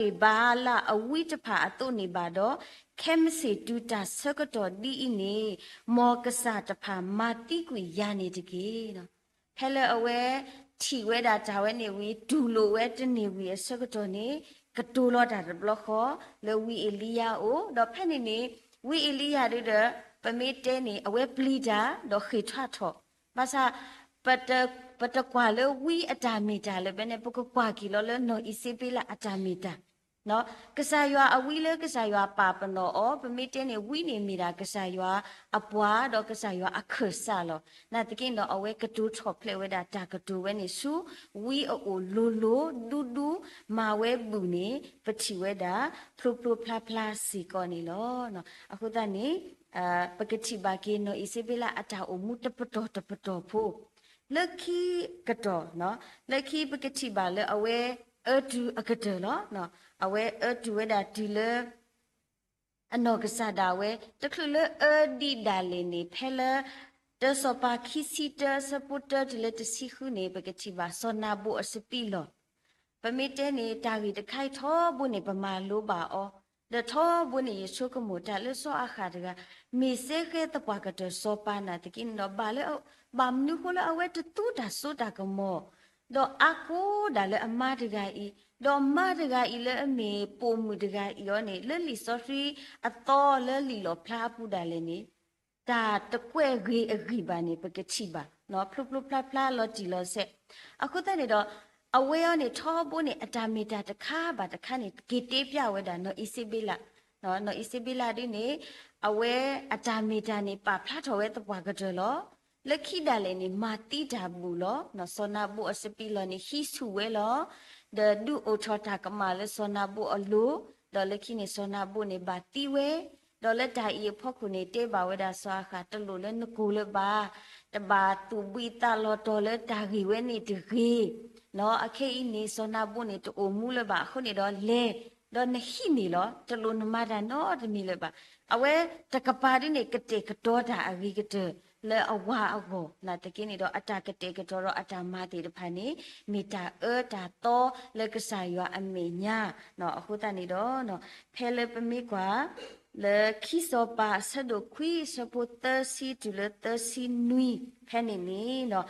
တၢ်တမ့ၢ်ဘၣ်လၢအဝံတဖၣ်အသိးန့ၣ်ဘၣ်ဒီး, ခဲမုၢ်ဆ့ၣ်တုၤတၢ်ဆၢကတီၢ်ဒ်အံၤန့ၣ်, မ်ကစၢ်တဖၣ်မၤသံကွံာ်ယၤန့ၣ်တက့ၢ်. ဖဲလၢအဝဲထံၣ်ဝဲဒၣ်တၢ်ဝဲန့ၣ်ဝံၤ တူၢ်လိာ်ဝဲတန့ၢ်ဝံၤအဆၢကတီၢ်န့ၣ်, ကတိၤလီၤတၢ်တဘျီဃီလၢဝံအ့လံယၤအအိၣ်, ဒီးဖဲန့ၣ်န့ၣ် ဝံအ့လံယၤဒုဒီး ပမ့ၢ်တဲန့ၣ် အဝဲပျံၤတၢ်ဒီးဃ့ၢ်ထွါထီၣ်, ဘၣ်ဆၣ် ပတကွၢ်လၢဝံအတၢ်မ့ၢ်တၢ်လၢၤဘၣ်န့ၣ်, ပကကွၢ်က့ၤလီၤလၢနီၢ်အံၤစ့ဘ့လးအတၢ်မ့ၢ်တၢ် ကစၢ်ယွၤအဝံလၢကစၢ်ယွၤပာ်ပနီၣ်အီၤ, ပမ့ၢ်တဲန့ၣ် ဝံန့ၣ်မ့ၢ်ဒၣ်ကစၢ်ယွၤအပှၤဒီးကစၢ်ယွၤအခၢၣ်စးလီၤ. နာ်သက့န့ၣ်ဒီး အဝဲကတိၤထီၣ်ဖျဲးဝဲဒၣ်တၢ်ကတိၤဝဲန့ၣ်ဆူ ဝံအအိၣ်လိၤလိၤဒူဒူ, မၤဝဲဘူၣ်န့ၣ် ပထံၣ်ဝဲဒၣ် ဖျိဖျိဖျါဖျါစ့ၢ်ကီးန့ၣ်လီၤ. အဃိသတးန့ၣ် ပကထံၣ်ဘၣ်က့ၤနီၢ်အံၤစ့ဘ့လးအတၢ်အိၣ်မူတပတီၢ်တပတီၢ်ဖိ လၢခံကတီၢ်, လၢခံပကထံၣ်ဘၣ်လၢအဝဲအၢတုၤအကတၢၢ်လီၤ. အဝဲအၢတုၤဝဲဒၣ်တုၤလၢ အနီၢ်ကစၢ်ဒၣ်ဝဲ တချုးလၢအၢဒံးဒၣ်လဲာ်န့ၣ် ဖဲလၢ တၢစီၤပၤခံဆံတၢ အဆၢဖိတၢတုၤလၢတဆံဃုန့ၣ် ပကထံၣ်ဘၣ်စီၤနၤဘိၣ်အစပံးလီၢ် ပမ့ၢ်တဲန့ၣ် တၢ်ဂ့ၢ်တခါအံၤထီဘိန့ၣ် ပမၤလိဘၣ်အီၤ, ဒီးထီဘိန့ၣ် ယဆိကမိၣ်တၢ်လၢစီၤအၤဃးတဂၤ မ့ၢ်စ့ၢ်ကီးသပှၢ်ကတၢၢ်စီၤပၤနာ်သက့န့ၣ်ဒီး ဘၣ်လၢ ဘၣ်မနုၤဃိလၢအဝဲတသူတၢ်စိတၢ်ကမီၤ ဒီးအါကိးဒၣ်လၢအမါတဂၤအံၤ, ဒီးမါတဂၤအံၤလၢအမ့ၢ်ပိာ်မုၣ်တဂၤအံၤအီၤန့ၣ် လၢလံာ်စီဆှံအသီလၢလံာ်လီၣ်ဖျါအပူၤဒၣ်လဲာ်န့ၣ် တၢ်တကွဲးဂ့ၤအဂံၢ်ဘၣ်န့ၣ် ပကထံၣ်ဘၣ် ဖျိဖျိဖျါဖျါလီၤတံၢ်လီၤဆဲး. အဃိသတးန့ၣ်ဒီး အဝဲအံၤန့ၣ် ထီဘိန့ၣ် အတၢ်မ့ၢ်တၢ်တခါဘၣ်တခါန့ၣ် က့ၤတဲပျဲဝဲဒၣ်နီၢ်အံၤစ့ဘ့လး, နီၢ်အံၤစ့ဘ့လးဒ်န့ၣ် အဝဲအတၢ်မ့ၢ်တၢ်န့ၣ် ပာ်ဖျါထီၣ်ဝဲသပှၢ်ကတၢၢ်လီၤ. လၢခံဒၣ်လဲာ်န့ၣ် မၤသံတၢ်ဘူၣ်လီၤ. စီၤနၤဘိၣ်အစပံးလီၢ်န့ၣ် ဟံးဆူၣ်ဝဲလီၤ. ဒီးဒုးအိၣ်ထီၣ်တၢ်ကမၣ်လၢစီၤနၤဘိၣ်အလိၤ, ဒီးလၢခံန့ၣ် စီၤနၤဘိၣ်န့ၣ် ဘၣ်သံဝဲ, ဒီးလၢတၢ်အံၤအဖီခိၣ်န့ၣ် တဲဘၣ်ဝဲဒၣ်စီၤအၤဃး တလိၣ်လၢနကိၢ်လၢၤဘၣ်, တဘၣ်သူၣ်ဘှံးသးလီၤတီၤလၢတၢ်ဂ့ၢ်ဝဲန့ၣ်တဂ့ၤ, အခဲအံၤန့ၣ် စီၤနၤဘိၣ်န့ၣ် တအိၣ်မူလၢၤဘၣ်အဃိန့ၣ်ဒီး လဲၤ ဒီးနဟံးန့ၢ်လီၤ. တလိၣ်နမၤတၢ်နီတမံၤလၢၤဘၣ်. အဝဲတကပၤဒ်န့ၣ် ကတဲာ်ကတီၤတၢ်အဂ့ၤကတၢၢ်လၢအဝၤအဂီၢ် နာ်သက့န့ၣ်ဒီး အတၢ်ကတဲာ်ကတီၤဒီးအတၢ်မၤသ့ၣ်တဖၣ်န့ၣ် မ့ၢ်တၢ်အၢတၢ်သီလၢကစၢ်ယွၤအမဲာ်ညါ, အဃိသတးန့ၣ်ဒီး ဖဲလၢပမ့ၢ်ကွၢ် လၢခံစီၤပၤအဆၢဒိၣ်ခွံအဆၢဖိသၢဆံတုၤလၢသၢဆံနွံ ဖဲန့ၣ်န့ၣ်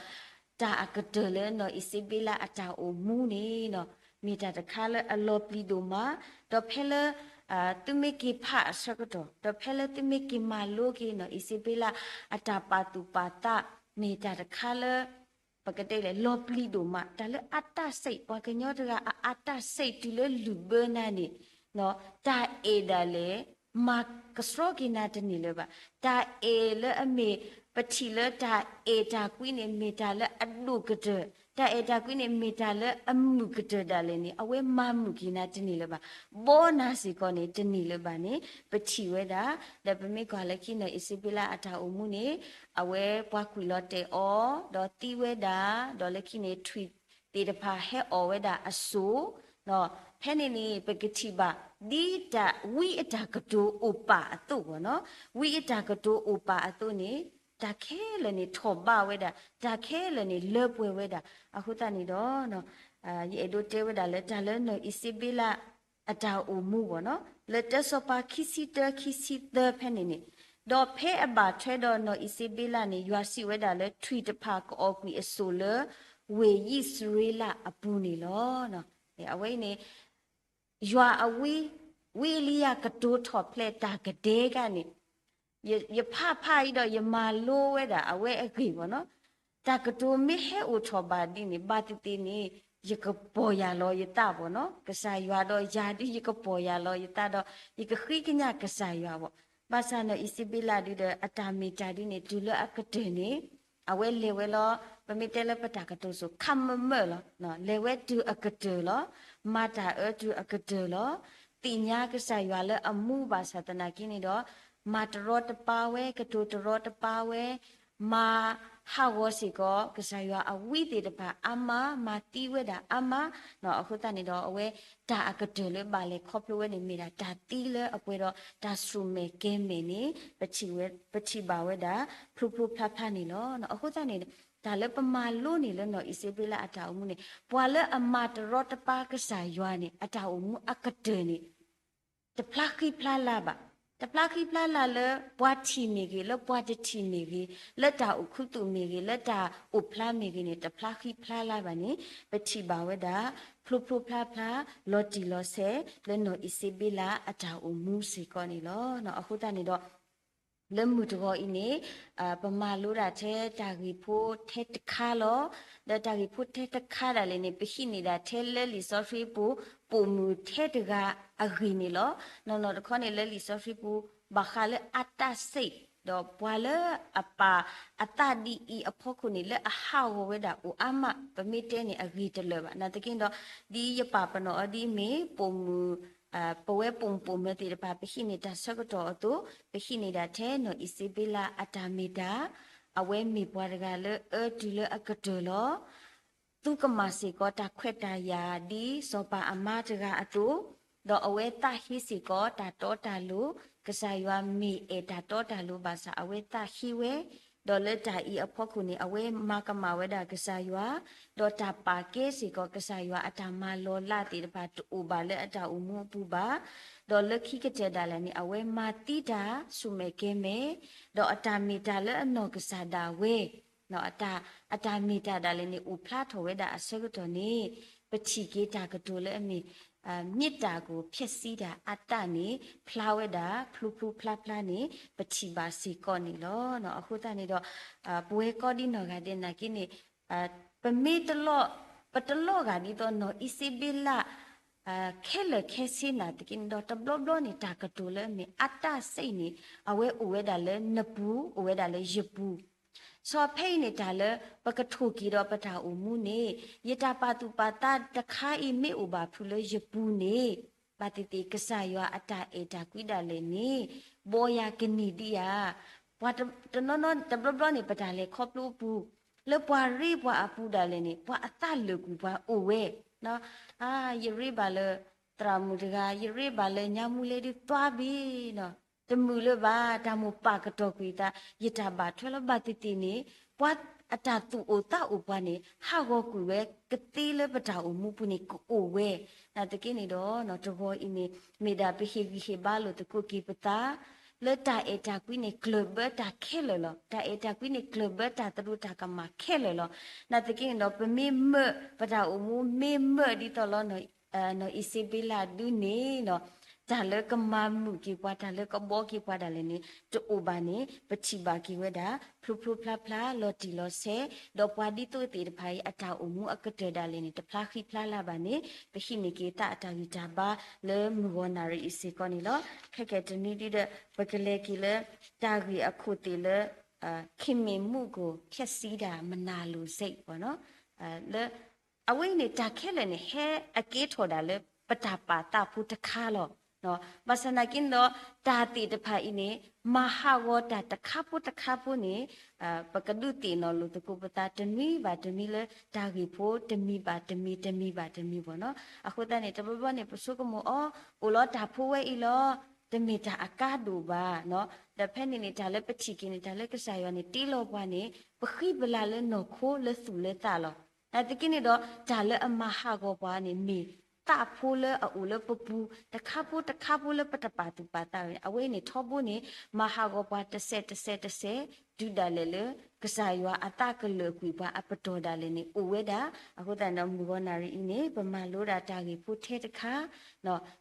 တၢ်အကတၢၢ်လၢနီၢ်အံၤစ့ဘ့လးအတၢ်အိၣ်မူန့ၣ် မ့ၢ်တၢ်တခါလၢအလီၤပျံၤဒိၣ်မး, ဒီးဖဲလၢ သုမ့ၢ်က့ၤဖးအဆၢကတီၢ် ဒီးဖဲလၢသုမ့ၢ်က့ၤမၤလိက့ၤနီၢ်အံၤစ့ဘ့လးအတၢ်ပာ်သူၣ်ပာ်သး မ့ၢ်တၢ်တခါလၢ ပကတဲလဲၣ် လီၤပျံၤဒိၣ်မး, တၢ်လၢအတၢ်စံး ပှၤကညီတဂၤအအတၢ်စံးတုၤလၢလုၢ်ဘၢနၤန့ၣ် တၢ်အဲၣ်ဒၣ်လဲာ် မၤကဆှီက့ၤနၤတန့ၢ်လၢၤဘၣ်. တၢ်အဲၣ်လၢအမ့ၢ် ပထံၣ်လၢတၢ်အဲၣ်တၢ်ကွံန့ၣ် မ့ၢ်တၢ်လၢအဒိၣ်ကတၢၢ်, တၢ်အဲၣ်တၢ်ကွံန့ၣ် မ့ၢ်တၢ်လၢအမုာ်ကတၢၢ်ဒၣ်လဲာ်န့ၣ် အဝဲမၤမုာ်က့ၤနၤတန့ၢ်လၢၤဘၣ်. ဘီနၤစ့ၢ်ကီးန့ၣ် တန့ၢ်လၢၤဘၣ်န့ၣ် ပထံၣ်ဝဲဒၣ်, ဒီးပမ့ၢ်ကွၢ်လၢခံနီၢ်အံၤစ့ဘ့လးအတၢ်အိၣ်မူန့ၣ် အဝဲပှၤကွံာ်လီၤတဲာ်အီၤ ဒီးသံဝဲဒၣ်, ဒီးလၢခံန့ၣ် ထွံၣ်သ့ၣ်တဖၣ်ဟဲအီၣ်ဝဲဒၣ်အစိၣ် ဖဲန့ၣ်န့ၣ် ပကထံၣ်ဘၣ် ဒ်တၢ်ဝံအတၢ်ကတိၤအိၣ်ပာ်အသိးဘၣ်နီၤ, ဝံအတၢ်ကတိၤအိၣ်ပာ်အသိးန့ၣ် တၢ်ခဲလၢာ်န့ၣ်ထီၣ်ဘးဝဲဒၣ်, တၢ်ခဲလၢာ်န့ၣ် လၢပှဲၤဝဲဒၣ်. အဃိသတးန့ၣ်ဒီး ယအဲၣ်ဒိးတဲဝဲဒၣ်လၢတၢ်လၢနီၢ်အံၤစ့ဘ့လးအတၢ်အိၣ်မူဘၣ်နီၤ, လၢတၢစီၤပၤခံဆံတၢ ခံဆံသၢ ဖဲန့ၣ်န့ၣ်, ဒီးဖဲအဘၣ်ထွဲဒီးနီၢ်အံၤစ့ဘ့လးန့ၣ် ယွၤစံးဝဲဒၣ်လၢထွံၣ်တဖၣ်ကအီၣ်ကွံာ်အစိၣ်လၢ ဝ့ၢ်ယံးစရ့လးအပူၤန့ၣ်လီၤ. အဝဲအံၤန့ၣ် ယွၤအဝံ, ဝံအ့လံယၤကတိၤထီၣ်ဖျဲးတၢ်ကဒဲကန့ၣ် ယဖးဖးအံၤဒီးယမၤလိဝဲဒၣ်အဝဲအဂ့ၢ်ဘၣ်နီၤ, တၢ်ကတိၤမ့ၢ်ဟဲအိၣ်ထီၣ်ဘၣ်ဒ်န့ၣ် ဘၣ်သ့ၣ်သ့ၣ်န့ၣ် ယကပီၢ်ယၢ်လီၤယသးဘၣ်နီၤ, ကစၢ်ယွၤဒီးယၤဒ်ယကပီၢ်ယၢ်လီၤယသးဒီး ယကဃ့ကညးကစၢ်ယွၤဘၣ်. ဘၣ်ဆၣ်နီၢ်အံၤစ့ဘ့လးဒုဒီး အတၢ်မ့ၢ်တၢ်ဒ်န့ၣ် တုၤလၢအကတၢၢ်န့ၣ် အဝဲလဲၤဝဲလီၤ, ပမ့ၢ်တဲလၢပတၢ်ကတိၤစိၤ ခးမၢမၢလီၤ, လဲၤဝဲတုၤအကတၢၢ်လီၤ, မၤတၢ်အၢတုၤအကတၢၢ်လီၤ, သ့ၣ်ညါကစၢ်ယွၤလၢအမူဘၣ်ဆၣ်သနာ်က့န့ၣ်ဒီး မၤတရီတပါဝဲ, ကတိၤတရီတပါဝဲ, မၤဟးဂီၤစ့ၢ်ကီး ကစၢ်ယွၤအဝံသ့ၣ်တဖၣ်အါမး, မၤသံဝဲဒၣ်အါမး, အဃိသတးန့ၣ်ဒီး အဝဲတၢ်အကတၢၢ်လၢဘၣ်လဲၤခီဖျိဝဲန့ၣ် မ့ၢ်ဒၣ်တၢ်သံလၢအပှဲၤဒီးတၢ်ဆူၣ်မဲာ်ကဲမဲာ်န့ၣ် ပထံၣ်ဘၣ်ဝဲဒၣ် ဖျိဖျိဖျါဖျါန့ၣ်လီၤ. အဃိသတးန့ၣ် တၢ်လၢပမၤလိန့ၢ်လၢနီၢ်အံၤစ့ဘ့လးအတၢ်အိၣ်မူန့ၣ် ပှၤလၢအမၤတရီတပါကစၢ်ယွၤန့ၣ် အတၢ်အိၣ်မူအကတၢၢ်န့ၣ် တဖျါဃံဖျါလၤဘၣ်. တဖျါဃံဖျါလၤလၢပှၤထံၣ်မ့ၢ်ဂ့ၤ, လၢပှၤတထံၣ်မ့ၢ်ဂ့ၤ, လၢတၢ်အိၣ်ခူသူၣ်မ့ၢ်ဂ့ၤ, လၢတၢ်အိၣ်ဖျါမ့ၢ်ဂ့ၤန့ၣ် တဖျါဃံဖျါလၤဘၣ်န့ၣ် ပထံၣ်ဘၣ်ဝဲဒၣ် ဖျိဖျိဖျါဖျါ လီၤတံၢ်လီၤဆဲး လၢနီၢ်အံၤစ့ဘ့လးအတၢ်အိၣ်မူစ့ၢ်ကီးန့ၣ်လီၤ. အဃိသတးန့ၣ်ဒီး လၢမုၢ်တဂီၤအံၤန့ၣ် ပမၤလိဒၣ်ထဲတၢ်ဂ့ၢ်ဖိထဲတခါလီၤ. ဒီးတၢ်ဂ့ၢ်ဖိထဲတခါဒၣ်လဲာ်န့ၣ် ပဟံးန့ၢ်ဒၣ်ထဲလၢလံာ်စီဆှံပူၤ ပိာ်မုၣ်ထဲတဂၤအဂ့ၢ်န့ၣ်လီၤ. နီၢ်နီၢ်တခီန့ၣ် လၢလံာ်စီဆှံပူၤ ဘၣ်ဃးလၢအတၢ်စံး ဒီးပှၤလၢအပာ်အသးဒ်အံၤအဖီခိၣ်န့ၣ် လၢအဟးဂီၤဝဲဒၣ်အိၣ်အါမး ပမ့ၢ်တဲန့ၣ်အဂ့ၤတလၢာ်ဘၣ်. နာ်သက့ဒီး ဒ်ယပာ်ပနီၣ်အီၤဒ်အမ့ၢ် ပိာ်မုၣ် ပဝဲပိာ်မုၣ်ပိာ်မၢၤသ့ၣ်တဖၣ် ပဟံးန့ၢ်တၢ်ဆၢကတီၢ်အသိး ပဟံးန့ၢ်ဒၣ်ထဲနီၢ်အံၤစ့ဘ့လးအတၢ်မ့ၢ်တၢ်, အဝဲမ့ၢ်ပှၤတဂၤလၢအအၢတုၤလၢအကတၢၢ်လီၤ. သူကမၣ်စ့ၢ်ကီးတၢ်ခွဲးတၢ်ယာ်ဒ်စီၤပၤအမါတဂၤအသိး, ဒီးအဝဲသးဟ့စ့ၢ်ကီးတၢ်တီတၢ်လိၤ, ကစၢ်ယွၤမ့ၢ်အဲၣ်တၢ်တီတၢ်လိၤဘၣ်ဆၣ် အဝဲသးဟ့ဝဲ, ဒီးလၢတၢ်အံၤအဖီခိၣ်န့ၣ် အဝဲမၤကမၣ်ဝဲဒၣ်ကစၢ်ယွၤ, ဒီးတၢ်ပာ်ကဲစ့ၢ်ကီးကစၢ်ယွၤအတၢ်မၤလီၤလးသ့ၣ်တဖၣ်တအိၣ်ဘၣ်လၢအတၢ်အိၣ်မူအပူၤဘၣ်, ဒီးလၢခံကတၢၢ်ဒၣ်လဲာ်န့ၣ် အဝဲမၤသံတၢ်ဆူၣ်မဲာ်ကဲမဲာ်, ဒီးအတၢ်မ့ၢ်တၢ်လၢအနီၢ်ကစၢ်ဒၣ်ဝဲ အတၢ်မ့ၢ်တၢ်ဒၣ်လဲာ်န့ၣ် အိၣ်ဖျါထီၣ်ဝဲဒၣ်အဆၢကတီၢ်န့ၣ် ပထံၣ်က့ၤတၢ်ကတိၤလၢအမ့ၢ် မြစ်တာကို ဖျက်ဆီးတာ အတၢ်န့ၣ် ဖျါဝဲဒၣ်ဖျိဖျိဖျါဖျါန့ၣ် ပထံၣ်ဘၣ်စ့ၢ်ကီးန့ၣ်လီၤ. အဃိသတးန့ၣ်ဒီး ပဝဲကိးဒံနီၢ်ဂၤဒဲးနာ်က့န့ၣ် ပမ့ၢ်တလီၢ် ပတလီၢ်ဂာ်ဒ်သိးနီၢ်အံၤစ့ဘ့လး ခဲလၢာ်ခဲဆ့နာ်သက့န့ၣ်ဒီး တဘျီဘျီန့ၣ် တၢ်ကတိၤလၢအမ့ၢ်အတၢ်စံးန့ၣ် အဝဲအိၣ်ဝဲဒၣ်လၢနပူၤ အိၣ်ဝဲဒၣ်လၢယပူၤ ဆီဖဲအံၤန့ၣ်တၢ်လၢ ပကထိၣ်က့ၤဒီးပတၢ်အိၣ်မူန့ၣ် ယတၢ်ပာ်သူၣ်ပာ်သးတခါအံၤမ့ၢ်အိၣ်ဘၣ်ဖုးလၢယပူၤန့ၣ် ဘၣ်သ့ၣ်သ့ၣ်ကစၢ်ယွၤအတၢ်အဲၣ်တၢ်ကွံဒၣ်လဲာ်န့ၣ် ဘီယၤကန့ၢ်ဒံးဧါ. ပှၤတနီၤနီၤတဘျီဘျီန့ၣ် ပတၢ်လဲၤခီဖျိအပူၤ လၢပှၤရ့ပှၤအပူၤဒၣ်လဲာ်န့ၣ် ပှၤအသးလၢာ်ကွံာ်ပှၤအိၣ်ဝဲ ယရ့ဘၣ်လၢ သရၣ်မုၣ်တဂၤ ယရ့ဘၣ်လၢညါမူလဲဒုးသွါဘ့ၣ်နီၤ တမုာ်လၢၤဘၣ် တၢ်မိၣ်ပာ်ကတီၢ်ကွံာ်သး ယတၢ်ဘၣ်ထွဲလီၤ ဘၣ်သ့ၣ်သ့ၣ်န့ၣ် ပှၤအတၢ်သူၣ်အိၣ်သးအိၣ်ပှၤန့ၣ် ဟးဂီၤကွံာ်ဝဲကသ့လၢပတၢ်အိၣ်မူပူၤန့ၣ် ကအိၣ်ဝဲ နာ်သက့န့ၣ်ဒီး တဂီၤအံၤန့ၣ် မ့ၢ်ဒၣ်ပဟ့ၣ်ဂံၢ်ဟ့ၣ်ဘါလိာ်သကိးက့ၤပသး လၢတၢ်အဲၣ်တၢ်ကွံန့ၣ် ကျၢၢ်ဘၢတၢ်ခဲလၢာ်လီၤ. တၢ်အဲၣ်တၢ်ကွံန့ၣ် ကျၢၢ်ဘၢတၢ်သရူးတၢ်ကမၣ်ခဲလၢာ်လီၤ. နာ်သက့န့ၣ်ဒီး ပမ့ၢ်မၢ ပတၢ်အိၣ်မူမ့ၢ်မၢဒ်သိးလီၤ နီၢ်အံၤစ့ဘ့လးဒုန့ၣ် တၢ်လၢကမၤမုာ်က့ၤပှၤ တၢ်လၢကဘီက့ၤပှၤဒၣ်လဲာ်န့ၣ် တအိၣ်ဘၣ်န့ၣ် ပထံၣ်ဘၣ်က့ၤဝဲဒၣ် ဖျိဖျိဖျါဖျါ လီၤတံၢ်လီၤဆဲး ဒီးပှၤဒ်သိးသ့ၣ်တဖၣ်အံၤ အတၢ်အိၣ်မူအကတၢၢ်ဒၣ်လဲာ်န့ၣ် တဖျါဃံဖျါလၤဘၣ်န့ၣ် ပဟံးန့ၢ်က့ၤသးအတၢ်ဂံၢ်တၢ်ဘါလၢမုၢ်ဂီၤနၣ်ရံၣ်အံၤစ့ၢ်ကီးန့ၣ်လီၤ. ခဲကနံၣ်အံၤဒီး ပကလဲၤက့ၤလၢ တၢ်ဂ့ၢ်အခိၣ်သ့ၣ်လၢ ခင်မင်မှုကို ဖျက်ဆီးတာ မနာလိုစိတ် ပေါ့နော် လၢ အဝဲအံၤန့ၣ် တၢ်ခဲလၢာ်န့ၣ် ဟဲအကဲထီၣ်ဒၣ်လၢ ပတၢ်ပာ်သးဖိတခါလီၤ. ဘၣ်ဆၣ်နာ်က့န့ၣ်ဒီး တၢ်သ့ၣ်တဖၣ်အံၤန့ၣ် မၤဟးဂီၤတၢ်တခါဖိတခါဖိန့ၣ် ပကဒုးသ့ၣ်နီၣ်လိာ်သကိးပသးတနွံဘၣ်တနွံလၢ တၢ်ဂ့ၢ်ဖိတမံၤဘၣ်တမံၤ တမံၤဘၣ်တမံၤ ပေါ့နော်. အဃိသတးန့ၣ် တဘျီဘျီန့ၣ် ပဆိကမိၣ်အီၤ အိၣ်လီၤတၢ်ဖိဝဲအံၤလီၤ တမ့ၢ်တၢ်အကါဒိၣ်ဘၣ် ဒီးဖဲန့ၣ်န့ၣ် တၢ်လၢပထံၣ်က့ၤန့ၣ် တၢ်လၢကစၢ်ယွၤန့ၣ် တ့လီၤပှၤန့ၣ် ပဃံပလၤလၢနီၢ်ခိလၢသူၣ်လၢသးလီၤ. နာ်သက့န့ၣ်ဒီး တၢ်လၢအမၤဟးဂီၤပှၤန့ၣ် မ့ၢ်သးဖိလၢအအိၣ်လၢပပူၤ တခါဖိတခါဖိလၢပတပာ်သူၣ်ပာ်သးန့ၣ် အဝဲအံၤန့ၣ်ထီဘိန့ၣ် မၤဟးဂီၤပှၤတစဲးတစဲးတစဲး တုၤဒၣ်လဲာ်လၢ ကစၢ်ယွၤအသးကလၢာ်ကွံာ်ပှၤအပတီၢ်ဒၣ်လဲာ်န့ၣ် အိၣ်ဝဲဒၣ်. အဃိသတးန့ၣ်ဒီး မုၢ်ဂီၤနၣ်ရံၣ်အံၤန့ၣ် ပမၤလိဒၣ်တၢ်ဂ့ၢ်ဖိထဲတခါ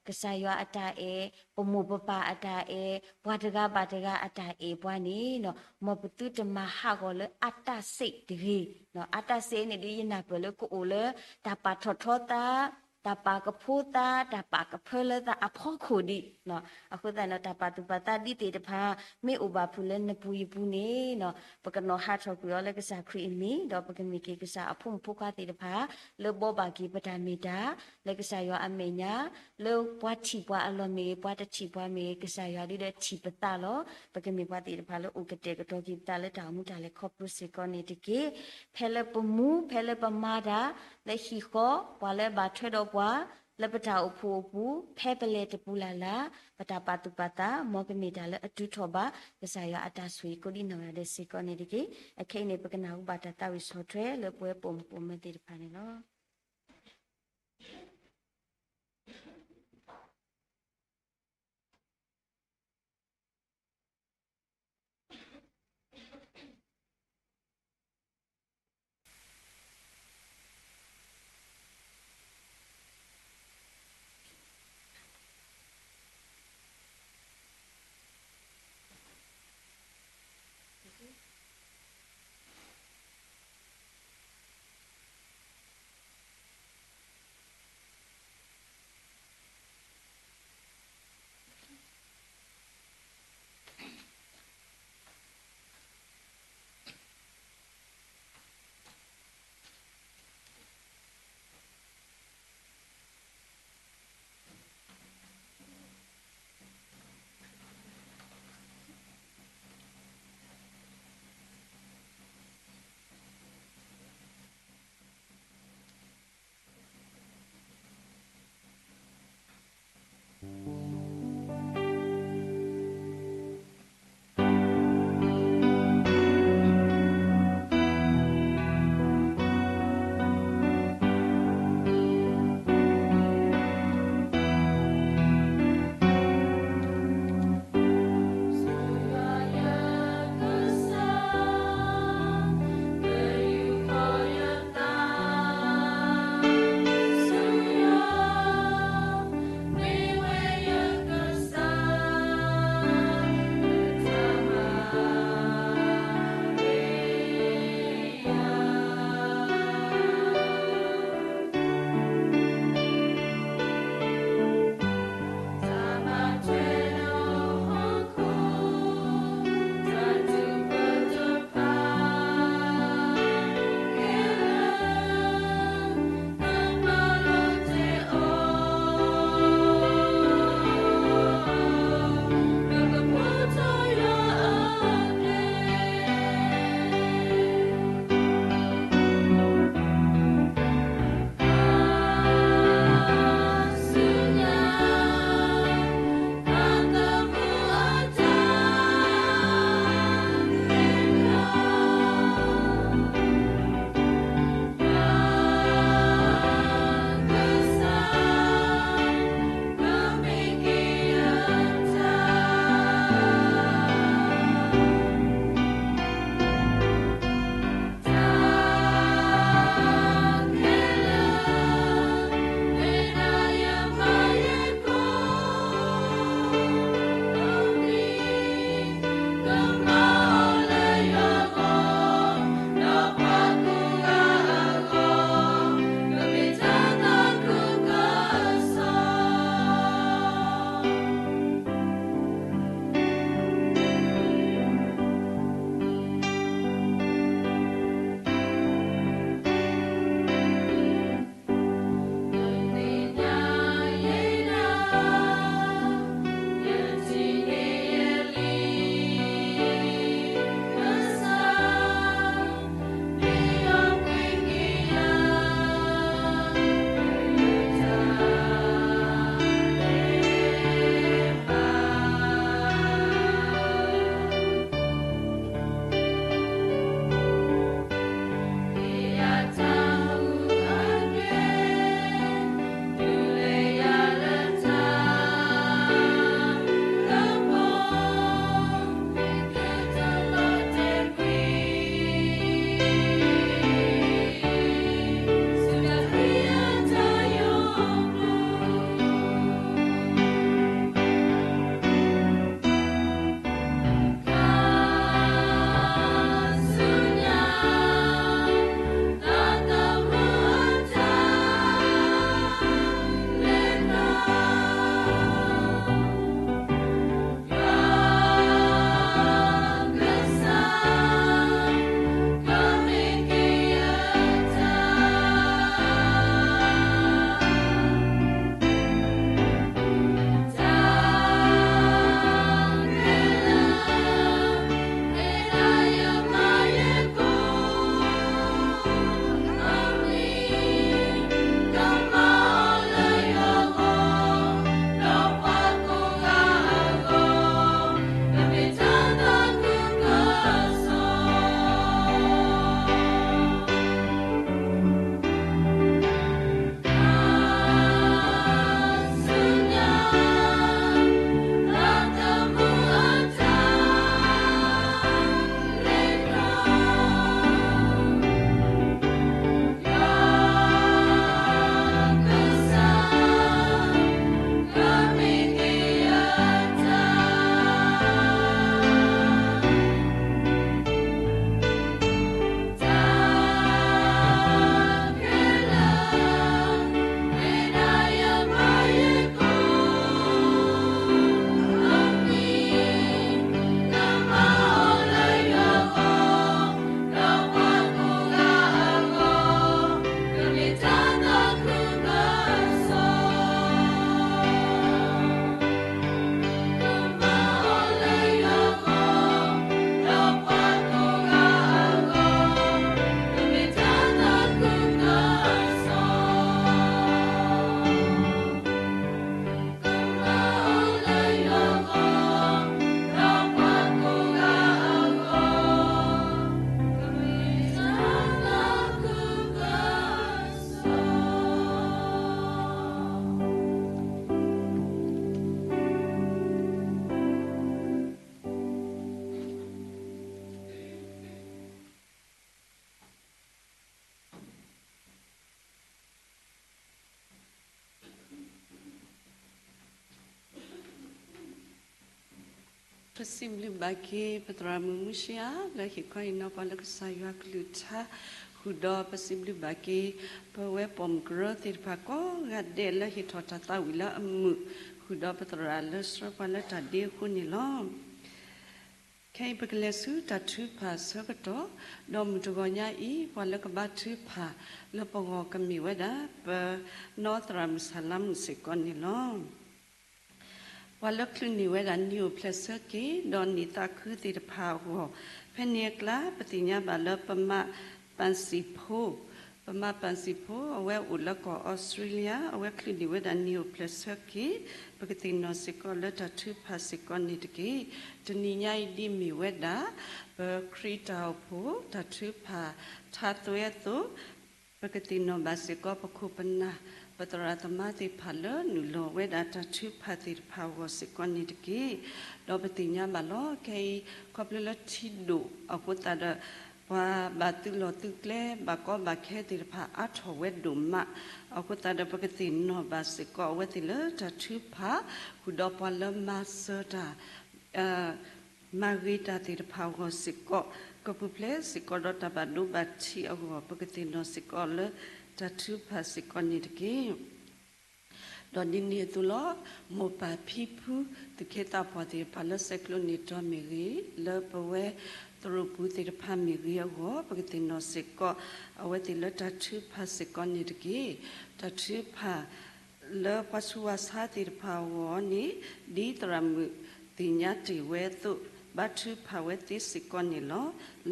ကစၢ်ယွၤအတၢ်အဲၣ်, ပမိၢ်ပပၢ်အတၢ်အဲၣ်, ပှၤတဂၤဘၣ်တဂၤအတၢ်အဲၣ်ပှၤန့ၣ် မ်ပသုတမၤဟးဂီၤလၢအတၢ်စံးတဂ့ၤ. အတၢ်စံးန့ၣ်ဒ်ယနၢ်ပၢၢ်လၢကအိၣ်လၢ တၢ်ပာ်ထီၣ်ထီသး, တၢ်ပာ်ကဖိသး, တၢ်ပာ်ကဖၢလၢသးအဖီခိၣ်ဒံး. အဃိသတးန့ၣ်ဒီး တၢ်ပာ်သူၣ်ပာ်သးဒ်သ့ၣ်တဖၣ် မ့ၢ်အိၣ်ဘၣ်ဖုးလၢနပူၤယပူၤန့ၣ် ပကနီၤဟးထီၣ်ကွံာ်အီၤလၢကစၢ်ခရံာ်အမံၤ ဒီးပကမ့ၢ်က့ၤကစၢ်အဖိမုၣ်ဖိခွါသ့ၣ်တဖၣ် လၢဘှီဘၣ်က့ၤပတၢ်မ့ၢ်တၢ် လၢကစၢ်ယွၤအမဲာ်ညါ လၢပှၤထံၣ်ပှၤအလီၢ်မ့ၢ်ဂ့ၤ ပှၤတထံၣ်ပှၤမ့ၢ်ဂ့ၤ ကစၢ်ယွၤဒုးဒီးထံၣ်ပသးလီၤ. ပကမ့ၢ်ပှၤသ့ၣ်တဖၣ်လၢအိၣ်ကတဲာ်ကတီၤက့ၤပသးလၢတၢ်အိၣ်မူတၢ်လဲၤခီဖျိစ့ၢ်ကီးန့ၣ်တက့ၢ်. ဖဲလၢပမူ ဖဲလၢပမၤတၢ် လၢဟံၣ်ဃီ ပှၤလၢဘၣ်ထွဲဒီးပှၤ လၢပတၢ်အိၣ်ဖှိၣ်အပူၤ ဖဲပလဲၤတပူၤလၢ်လၢ် ပတၢ်ပာ်သူၣ်ပာ်သး မ်ကမ့ၢ်တၢ်လၢအတုၤထီၣ်ဘၣ် ကစၢ်ယွၤအတၢ်ဆိၣ်ဂ့ၤကိးဒံနီၢ်ဂၤဒဲးစ့ၢ်ကီးန့ၣ်တက့ၢ်. အခဲအံၤန့ၣ် ပကနၢ်ဟူဘၣ်တၢ်သးဝံၣ်ဆီၣ်ထွဲလၢပဝဲပိာ်မုၣ်ပိာ်မၢၤသ့ၣ်တဖၣ်န့ၣ်လီၤ. ပစံးဘျုးဘၣ်က့ၤ ပသရၣ်မုၣ်မူရှံအါ လၢဟ့ၣ်ခီဟ့ၣ်နီၤပှၤလၢကစၢ်ယွၤကလုၢ်ကထါ, ဃုာ်ဒီးပစံးဘျုးဘၣ်က့ၤ ပဝဲပိာ်မုၣ်ကရၢသ့ၣ်တဖၣ်ကိးဂၤဒဲးလၢဟ့ၣ်ထီၣ်တၢ်သးဝံၣ်လၢအမုာ်, ဃုာ်ဒီးပသရၣ်လၢဆှၢပှၤလၢတၢ်ဒ့အဃိန့ၣ်လီၤ. ခဲအံၤပကလဲၤဆူတၢ်ထုကဖၣ်ဆၢကတီၢ်, ဒီးမုၢ်တဂီၤညါအံၤ ပှၤလၢကဘါထုကဖၣ်လၢပဂီၢ်ကမ့ၢ်ဝဲဒၣ် ပနီၢ်သရၣ်မုၣ်စၤလါမုၣ်စ့ၢ်ကီးန့ၣ်လီၤ. ပှၤလၢချုးန့ၢ်ဝဲဒၣ်နံၤအိၣ်ဖျဲၣ်ဆၢက့ၤ ဒီးနံၤသးခုသ့ၣ်တဖၣ်အဂီၢ်, ဖဲန့ၣ်အကျါ ပသ့ၣ်ညါဘၣ်လၢပမၤပၣ်စံၣ်ဖိ, ပမၤပၣ်စံၣ်ဖိ အဝဲအိၣ်လၢကီၢ်အီစထြ့လယါ, အဝဲချုးန့ၢ်ဝဲဒၣ်နံၤအိၣ်ဖျဲၣ်ဆၢက့ၤ, ပကသ့ၣ်နီၣ်စ့ၢ်ကီးလၢတၢ်ထုကဖၣ်စ့ၢ်ကီးန့ၣ်တက့ၢ်. တနံၤညါအံၤဒ်မ့ၢ်ဝဲဒၣ် ပခရံာ်တၢ်အိၣ်ဖှိၣ် တၢ်ထုကဖၣ်ထါသွဲအသိး, ပကသ့ၣ်နီၣ်ဘၣ်စ့ၢ်ကီးပခိၣ်ပနၢ် ပသရၣ်သမါသ့ၣ်တဖၣ်လၢနုာ်လီၤဝဲဒၣ်တၢ်ထုကဖၣ်သ့ၣ်တဖၣ်အဂီၢ်စ့ၢ်ကီးန့ၣ်တက့ၢ်. ဒီးပသ့ၣ်ညါဘၣ်လီၤ ခဲအံၤ ခီဖျိလၢထံဒိၣ်အဃိသတးဒီး ပှၤဘၣ်သုးလီၢ်သုးကျဲ ဘၣ်ကီဘၣ်ခဲသ့ၣ်တဖၣ်အါထီၣ်ဝဲဒိၣ်မး, အဃိသတးဒီး ပကသ့ၣ်နီၣ်ဘၣ်စ့ၢ်ကီးအဝဲသ့ၣ်လၢတၢ်ထုကဖၣ်, ဃုာ်ဒီးပှၤလၢမၤစၢၤတၢ် မၤဂ့ၤတၢ်သ့ၣ်တဖၣ်အဂီၢ်စ့ၢ်ကီး, ကပူၤဖျဲးစ့ၢ်ကီးဒီးတၢ်ဘၣ်ဒိဘၣ်ထံးအဂီၢ် ပကသ့ၣ်နီၣ်စ့ၢ်ကီးလၢတၢ်ထုကဖၣ်စ့ၢ်ကီးန့ၣ်တက့ၢ်. ဒီးဒ်န့ၣ်အသိးလီၤ, မိၢ်ပၢ်ဖံဖု သူၣ်က့သးပှၢ်သ့ၣ်တဖၣ်လၢဆဲးကျိးန့ၢ်တီၤမ့ၢ်ဂ့ၤ, လၢပဝဲသရိာ်ပူၤသ့ၣ်တဖၣ်မ့ၢ်ဂ့ၤအဂီၢ် ပကသ့ၣ်နီၣ်စ့ၢ်ကီး အဝဲသ့ၣ်လၢတၢ်ထုကဖၣ်စ့ၢ်ကီးန့ၣ်တက့ၢ်. တၢ်ထုကဖၣ် လၢပှၤဆူးပှၤဆါသ့ၣ်တဖၣ်အဂီၢ်န့ၣ်, ဒ်သရၣ်မုၣ်သ့ၣ်ညါတ့ၢ်ဝဲအသိး, ဘါထုကဖၣ်ဝဲသ့စ့ၢ်ကီးန့ၣ်လီၤ.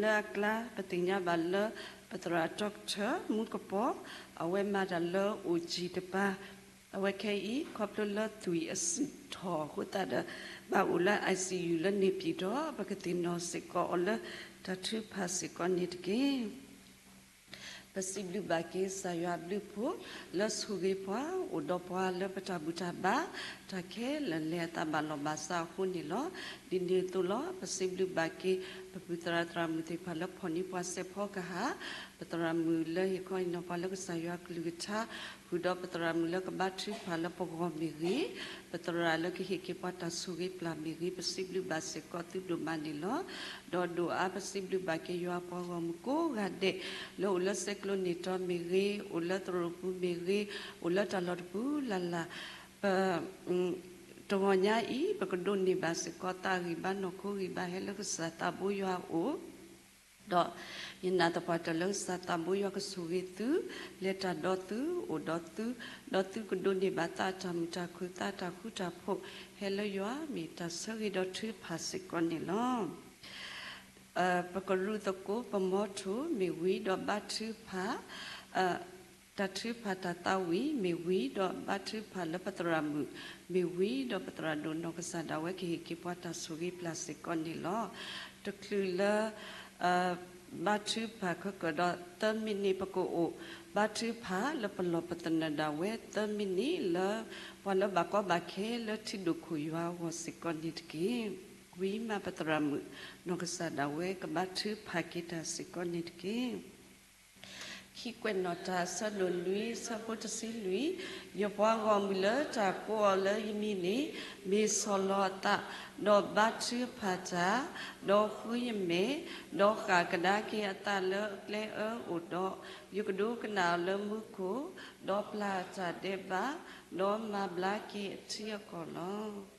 လၢအကျါ ပသ့ၣ်ညါဘၣ်လၢ ပသရၣ် Doctor မူကပီၤ, အဝဲမၤတၢ်လၢအိၣ်ကံၣ်တပၤ, အဝဲခဲအံၤ ခီဖျိလၢသွံၣ်အစုၣ်ထီၣ်အဃိသတးဒီး ဘၣ်အိၣ်လၢ ICU လၢန့ၣ်ပံၤဒီး ပကသ့ၣ်နီၣ်စ့ၢ်ကီးအီၤလၢတၢ်ထုကဖၣ်စ့ၢ်ကီးန့ၣ်တက့ၢ်. ပစံးဘျုးဘၣ်က့ၤကစၢ်ယွၤအဘျုးအဖှိၣ် လၢဆိၣ်ဂ့ၤပှၤ အိၣ်ဒီးပှၤလၢပတၢ်ဘူၣ်တၢ်ဘါ တၢ်ခဲလၢာ်လဲၤအသးဘၣ်လီၢ်ဘၣ်စးအဃိန့ၣ်လီၤ. ဒ်န့ၣ်အသိးလီၤ, ပစံးဘျုးဘၣ်က့ၤ ပပုၢ်သရၣ်သရၣ်မုၣ်သ့ၣ်တဖၣ်လၢဖီၣ်န့ၢ်ပှၤစဲးဖီကဟၣ်, ပသရၣ်မုၣ်လၢဟ့ၣ်ခီဟ့ၣ်နီၤပှၤလၢကစၢ်ယွၤကလုၢ်ကထါ, ဃုာ်ဒီးပသရၣ်မုၣ်လၢကဘါထုကဖၣ်လၢပဂီၢ်မ့ၢ်ဂ့ၤ, ပသရၣ်လၢကဟ့ၣ်က့ၤပှၤတၢ်ဆိၣ်ဂ့ၤပျၢ်မ့ၢ်ဂ့ၤ, ပစံးဘျုးဘၣ်စ့ၢ်ကီးသုဒိၣ်မးန့ၣ်လီၤ. ဒီးဒိၣ်အါပစံးဘျုးဘၣ်က့ၤယွၤပှၤဂီၢ်မုၢ်ကိးဂၤဒဲး လၢအိၣ်လၢဆဲးကျိးန့ၢ်တီၤမ့ၢ်ဂ့ၤ, အိၣ်လၢသရိာ်ပူၤမ့ၢ်ဂ့ၤ, အိၣ်လၢတၢ်လီၢ်တပူၤလၢ်လၢ်, ပ တဂီၤညါအံၤ ပကဒိးန့ၢ်ဘၣ်စ့ၢ်ကီးသးဂံၢ်ဘါနီၢ်ခိဂံၢ်ဘါဟဲလၢကစၢ်သးဘိယွၤအအိၣ်, ဒီးယနာ်သပှၢ်တၢၢ်လၢကစၢ်သးဘိယွၤကဆိၣ်ဂ့ၤသု, လဲၤတၢ်ဒီးသု, အိၣ်ဒီးသု, ဒီးသုကဒိးန့ၢ်ဘၣ်သးအတၢ်မုာ်တၢ်ခုၣ်သးတၢ်ဃူတၢ်ဖိး ဟဲလၢယွၤမ့ၢ်တၢ်ဆၢဂ့ၤဒီးထုကဖၣ်စ့ၢ်ကီးန့ၣ်လီၤ. ပကရူၢ်သကိးပမီထိၣ်မ့ၢ်ဝံၤဒီးဘါထုကဖၣ်, တၢ်ထုကဖၣ်တၢ်သးဝံၣ်မ့ၢ်ဝံၤဒီးဘါထုကဖၣ်လၢပသရၣ်မုၣ်မ့ၢ်ဝံၤဒီး ပသရၣ်ဒိၣ်နီၢ်ကစၢ်ဒၣ်ဝဲကဟ့ၣ်က့ၤပှၤတၢ်ဆိၣ်ဂ့ၤပျၢ်စ့ၢ်ကီးန့ၣ်လီၤ. တချုးလၢ ဘါထုကဖၣ်ခဲကၢၣ်ဒီးသၢမံးနံး ပကအိၣ်ဘါထုကဖၣ်လၢပလီၢ်ပသနၢၣ်ဒၣ်ဝဲသၢမံးနံး လၢပှၤလၢဘၣ်ကီဘၣ်ခဲလၢထံဒိၣ်ခိၣ်ယွၤအဂီၢ်စ့ၢ်ကီးန့ၣ်တက့ၢ်. ဝံၤမးပသရၣ်မုၣ်နီၢ်ကစၢ်ဒၣ်ဝဲကဘါထုကဖၣ်က့ၤတၢ်စ့ၢ်ကီးန့ၣ်တက့ၢ်. ခံကွဲးနီၣ်တၢ်အဆၢဒိၣ်လွံၢ် အဆၢဖိတဆံလွံၢ်, ယပှၤဂီၢ်မုၢ်လၢတၢ်ကိးအီၤလၢယမံၤန့ၣ် မ့ၢ်ဆီၣ်လီၤအသး, ဒီးဘါထုကဖၣ်တၢ်, ဒီးဃုယမဲာ်, ဒီးဃၣ်ကဒါက့ၤအသးလၢအကျဲအၢအိၣ်ဒီး, ယကဒိကနၣ်အီၤလၢမူခိၣ်, ဒီးပျၢ်အတၢ်ဒဲးဘး, ဒီးမၤဘျါက့ၤအထံအကီၢ်လီၤ.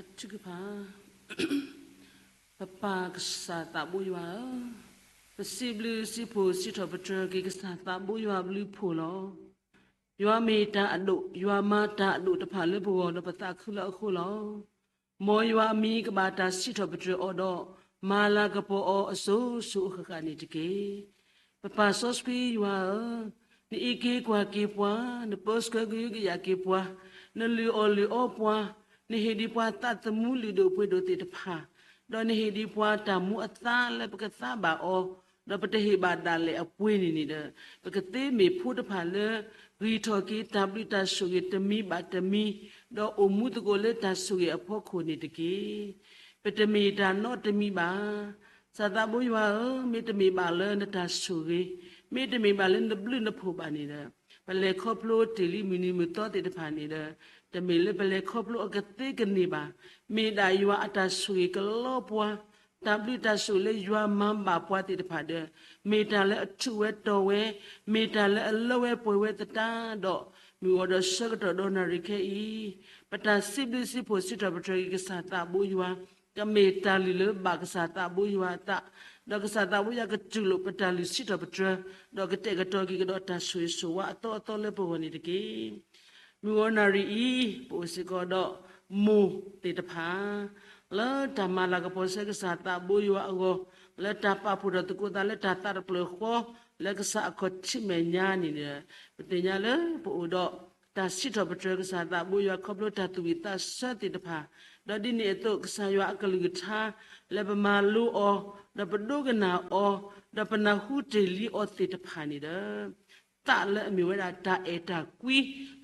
အထုကဖၣ်, ပပၢ်ကစၢ်သးဘိယွၤဧၢ, ပစံးဘျုးစံးဖှိၣ်စံးထီၣ်ပတြၢၤက့ၤကစၢ်သးဘိယွၤအဘျုးအဖှိၣ်လီၤ. ယွၤမ့ၢ်တၢ်အဒိၣ်, ယွၤမၤတၢ်အဒိၣ်တဖၣ်လၢပဂီၢ်ဒီးပသးခုလၢအဃိလီၤ. မ်ယွၤအမံၤကဘၣ်တၢ်စံးထီၣ်ပတြၢၤအီၤဒီး မၤလၤကပီၤအီၤအစိၤစိၤအဃၣ်ဃၣ်န့ၣ်တက့ၢ်. ပပၢ်စီဆှံယွၤဧၢ, နအံးက့ၤကွၢ်က့ၤပှၤ, နပၢဆှၢကဟုကယာ်က့ၤပှၤ, နလုၢ်အီၣ်လုၢ်အီပှၤ, နဟ့ၣ်ဒံးပှၤသးသမူလုၢ်ဒိၣ်ပှ့ၤဒိၣ်သ့ၣ်တဖၣ်, ဒီးနဟ့ၣ်ဒံးပှၤတၢ်မူအသါလၢပကသါဘၣ်အီၤ, ဒီးပတဟ့ၣ်ဘၣ်ဒၣ်လဲာ်အပှ့ၤန့ၣ်န့ၣ်ဒီး, ပကသ့မ့ၢ်ဖိတဖၣ်လၢ ဂံၢ်ထီၣ်က့ၤတၢ်ဘျုးတၢ်ဆိၣ်ဂ့ၤတမံၤဘၣ်တမံၤ, ဒီးအိၣ်မူသကိးလၢတၢ်ဆိၣ်ဂ့ၤအဖီခိၣ်န့ၣ်တက့ၢ်. ပတမ့ၢ်တၢ်နီတမံၤဘၣ်. ကစၢ်သးဘိယွၤဧၢ, မ့တမ့ၢ်ဘၣ်လၢနတၢ်ဆိၣ်ဂ့ၤ, မ့တမ့ၢ်ဘၣ်လၢနဘျုးနဖှိၣ်ဘၣ်န့ၣ်ဒီး, ပလဲၤခီဖျိတ့ၢ်လံမုၢ်နံၤမုၢ်သီသ့ၣ်တဖၣ်န့ၣ်ဒီး, တမ့ၢ်လၢပလဲၤခီဖျိအကသ့ကန့ၢ်ဘၣ်. မ့ၢ်ဒၣ်ယွၤအတၢ်ဆိၣ်ဂ့ၤကလီပှၤ, တၢ်ဘျုးတၢ်ဆိၣ်ဂ့ၤလၢယွၤမၤဘၣ်ပှၤသ့ၣ်တဖၣ်ဒီး, မ့ၢ်တၢ်လၢအထူးဝဲတီၤဝဲ, မ့ၢ်တၢ်လၢအလၢဝဲပှဲၤဝဲသတးဒီး, မုၢ်ဂီၤဒီးဆၢကတီၢ်ဒီးနၣ်ရံၣ်ခဲအံၤ, ပတၢ်စံးဘျုးစံးဖှိၣ်စံးထီၣ်ပတြၢၤက့ၤကစၢ်သးဘိယွၤ, ကမ့ၢ်တၢ်လုၢ်လၢဘၣ်ကစၢ်သးဘိယွၤအသး, ဒီးကစၢ်သးဘိယွၤကတူၢ်လိာ်ပတၢ်လုၢ်စံးထီၣ်ပတြၢၤ, ဒီးကတဲာ်ကတီၤက့ၤကဒီးတၢ်ဆိၣ်ဂ့ၤဆိၣ်ဝါအသီအသီလၢပဂီၢ်န့ၣ်တက့ၢ်. မုၢ်ဂီၤနၣ်ရံၣ်အံၤ, ပအိၣ်စ့ၢ်ကီးဒီးမိၢ်သ့ၣ်တဖၣ်, လၢတၢ်မၤလၤကပီၤဆှၢကစၢ်သးဘိယွၤအဂီၢ်, လၢတၢ်ပာ်ဖှိၣ်ထီၣ်သကိးသးလၢတၢ်သးတဖျၢၣ်ဃီ, လၢကစၢ်အခီၣ်ထံးမဲာ်ညါန့ၣ်ဒီး, ပသ့ၣ်ညါလၢပအိၣ်ဒီးတၢ်စံးထီၣ်ပတြၢၤကစၢ်သးဘိယွၤခီဖျိတၢ်သူၣ်ဝံၣ်သးဆၢသ့ၣ်တဖၣ်, ဒီးဒ်န့ၣ်အသိးကစၢ်ယွၤအကလုၢ်ကထါ, လၢပမၤလိအီၤ, ဒီးပဒိကနၣ်အီၤ, ဒီးပနၢ်ဟူတ့ၢ်လံအီၤသ့ၣ်တဖၣ်န့ၣ်ဒီး သးလၢအမ့ၢ်ဝဲဒၣ်တၢ်အဲၣ်တၢ်ကွံ,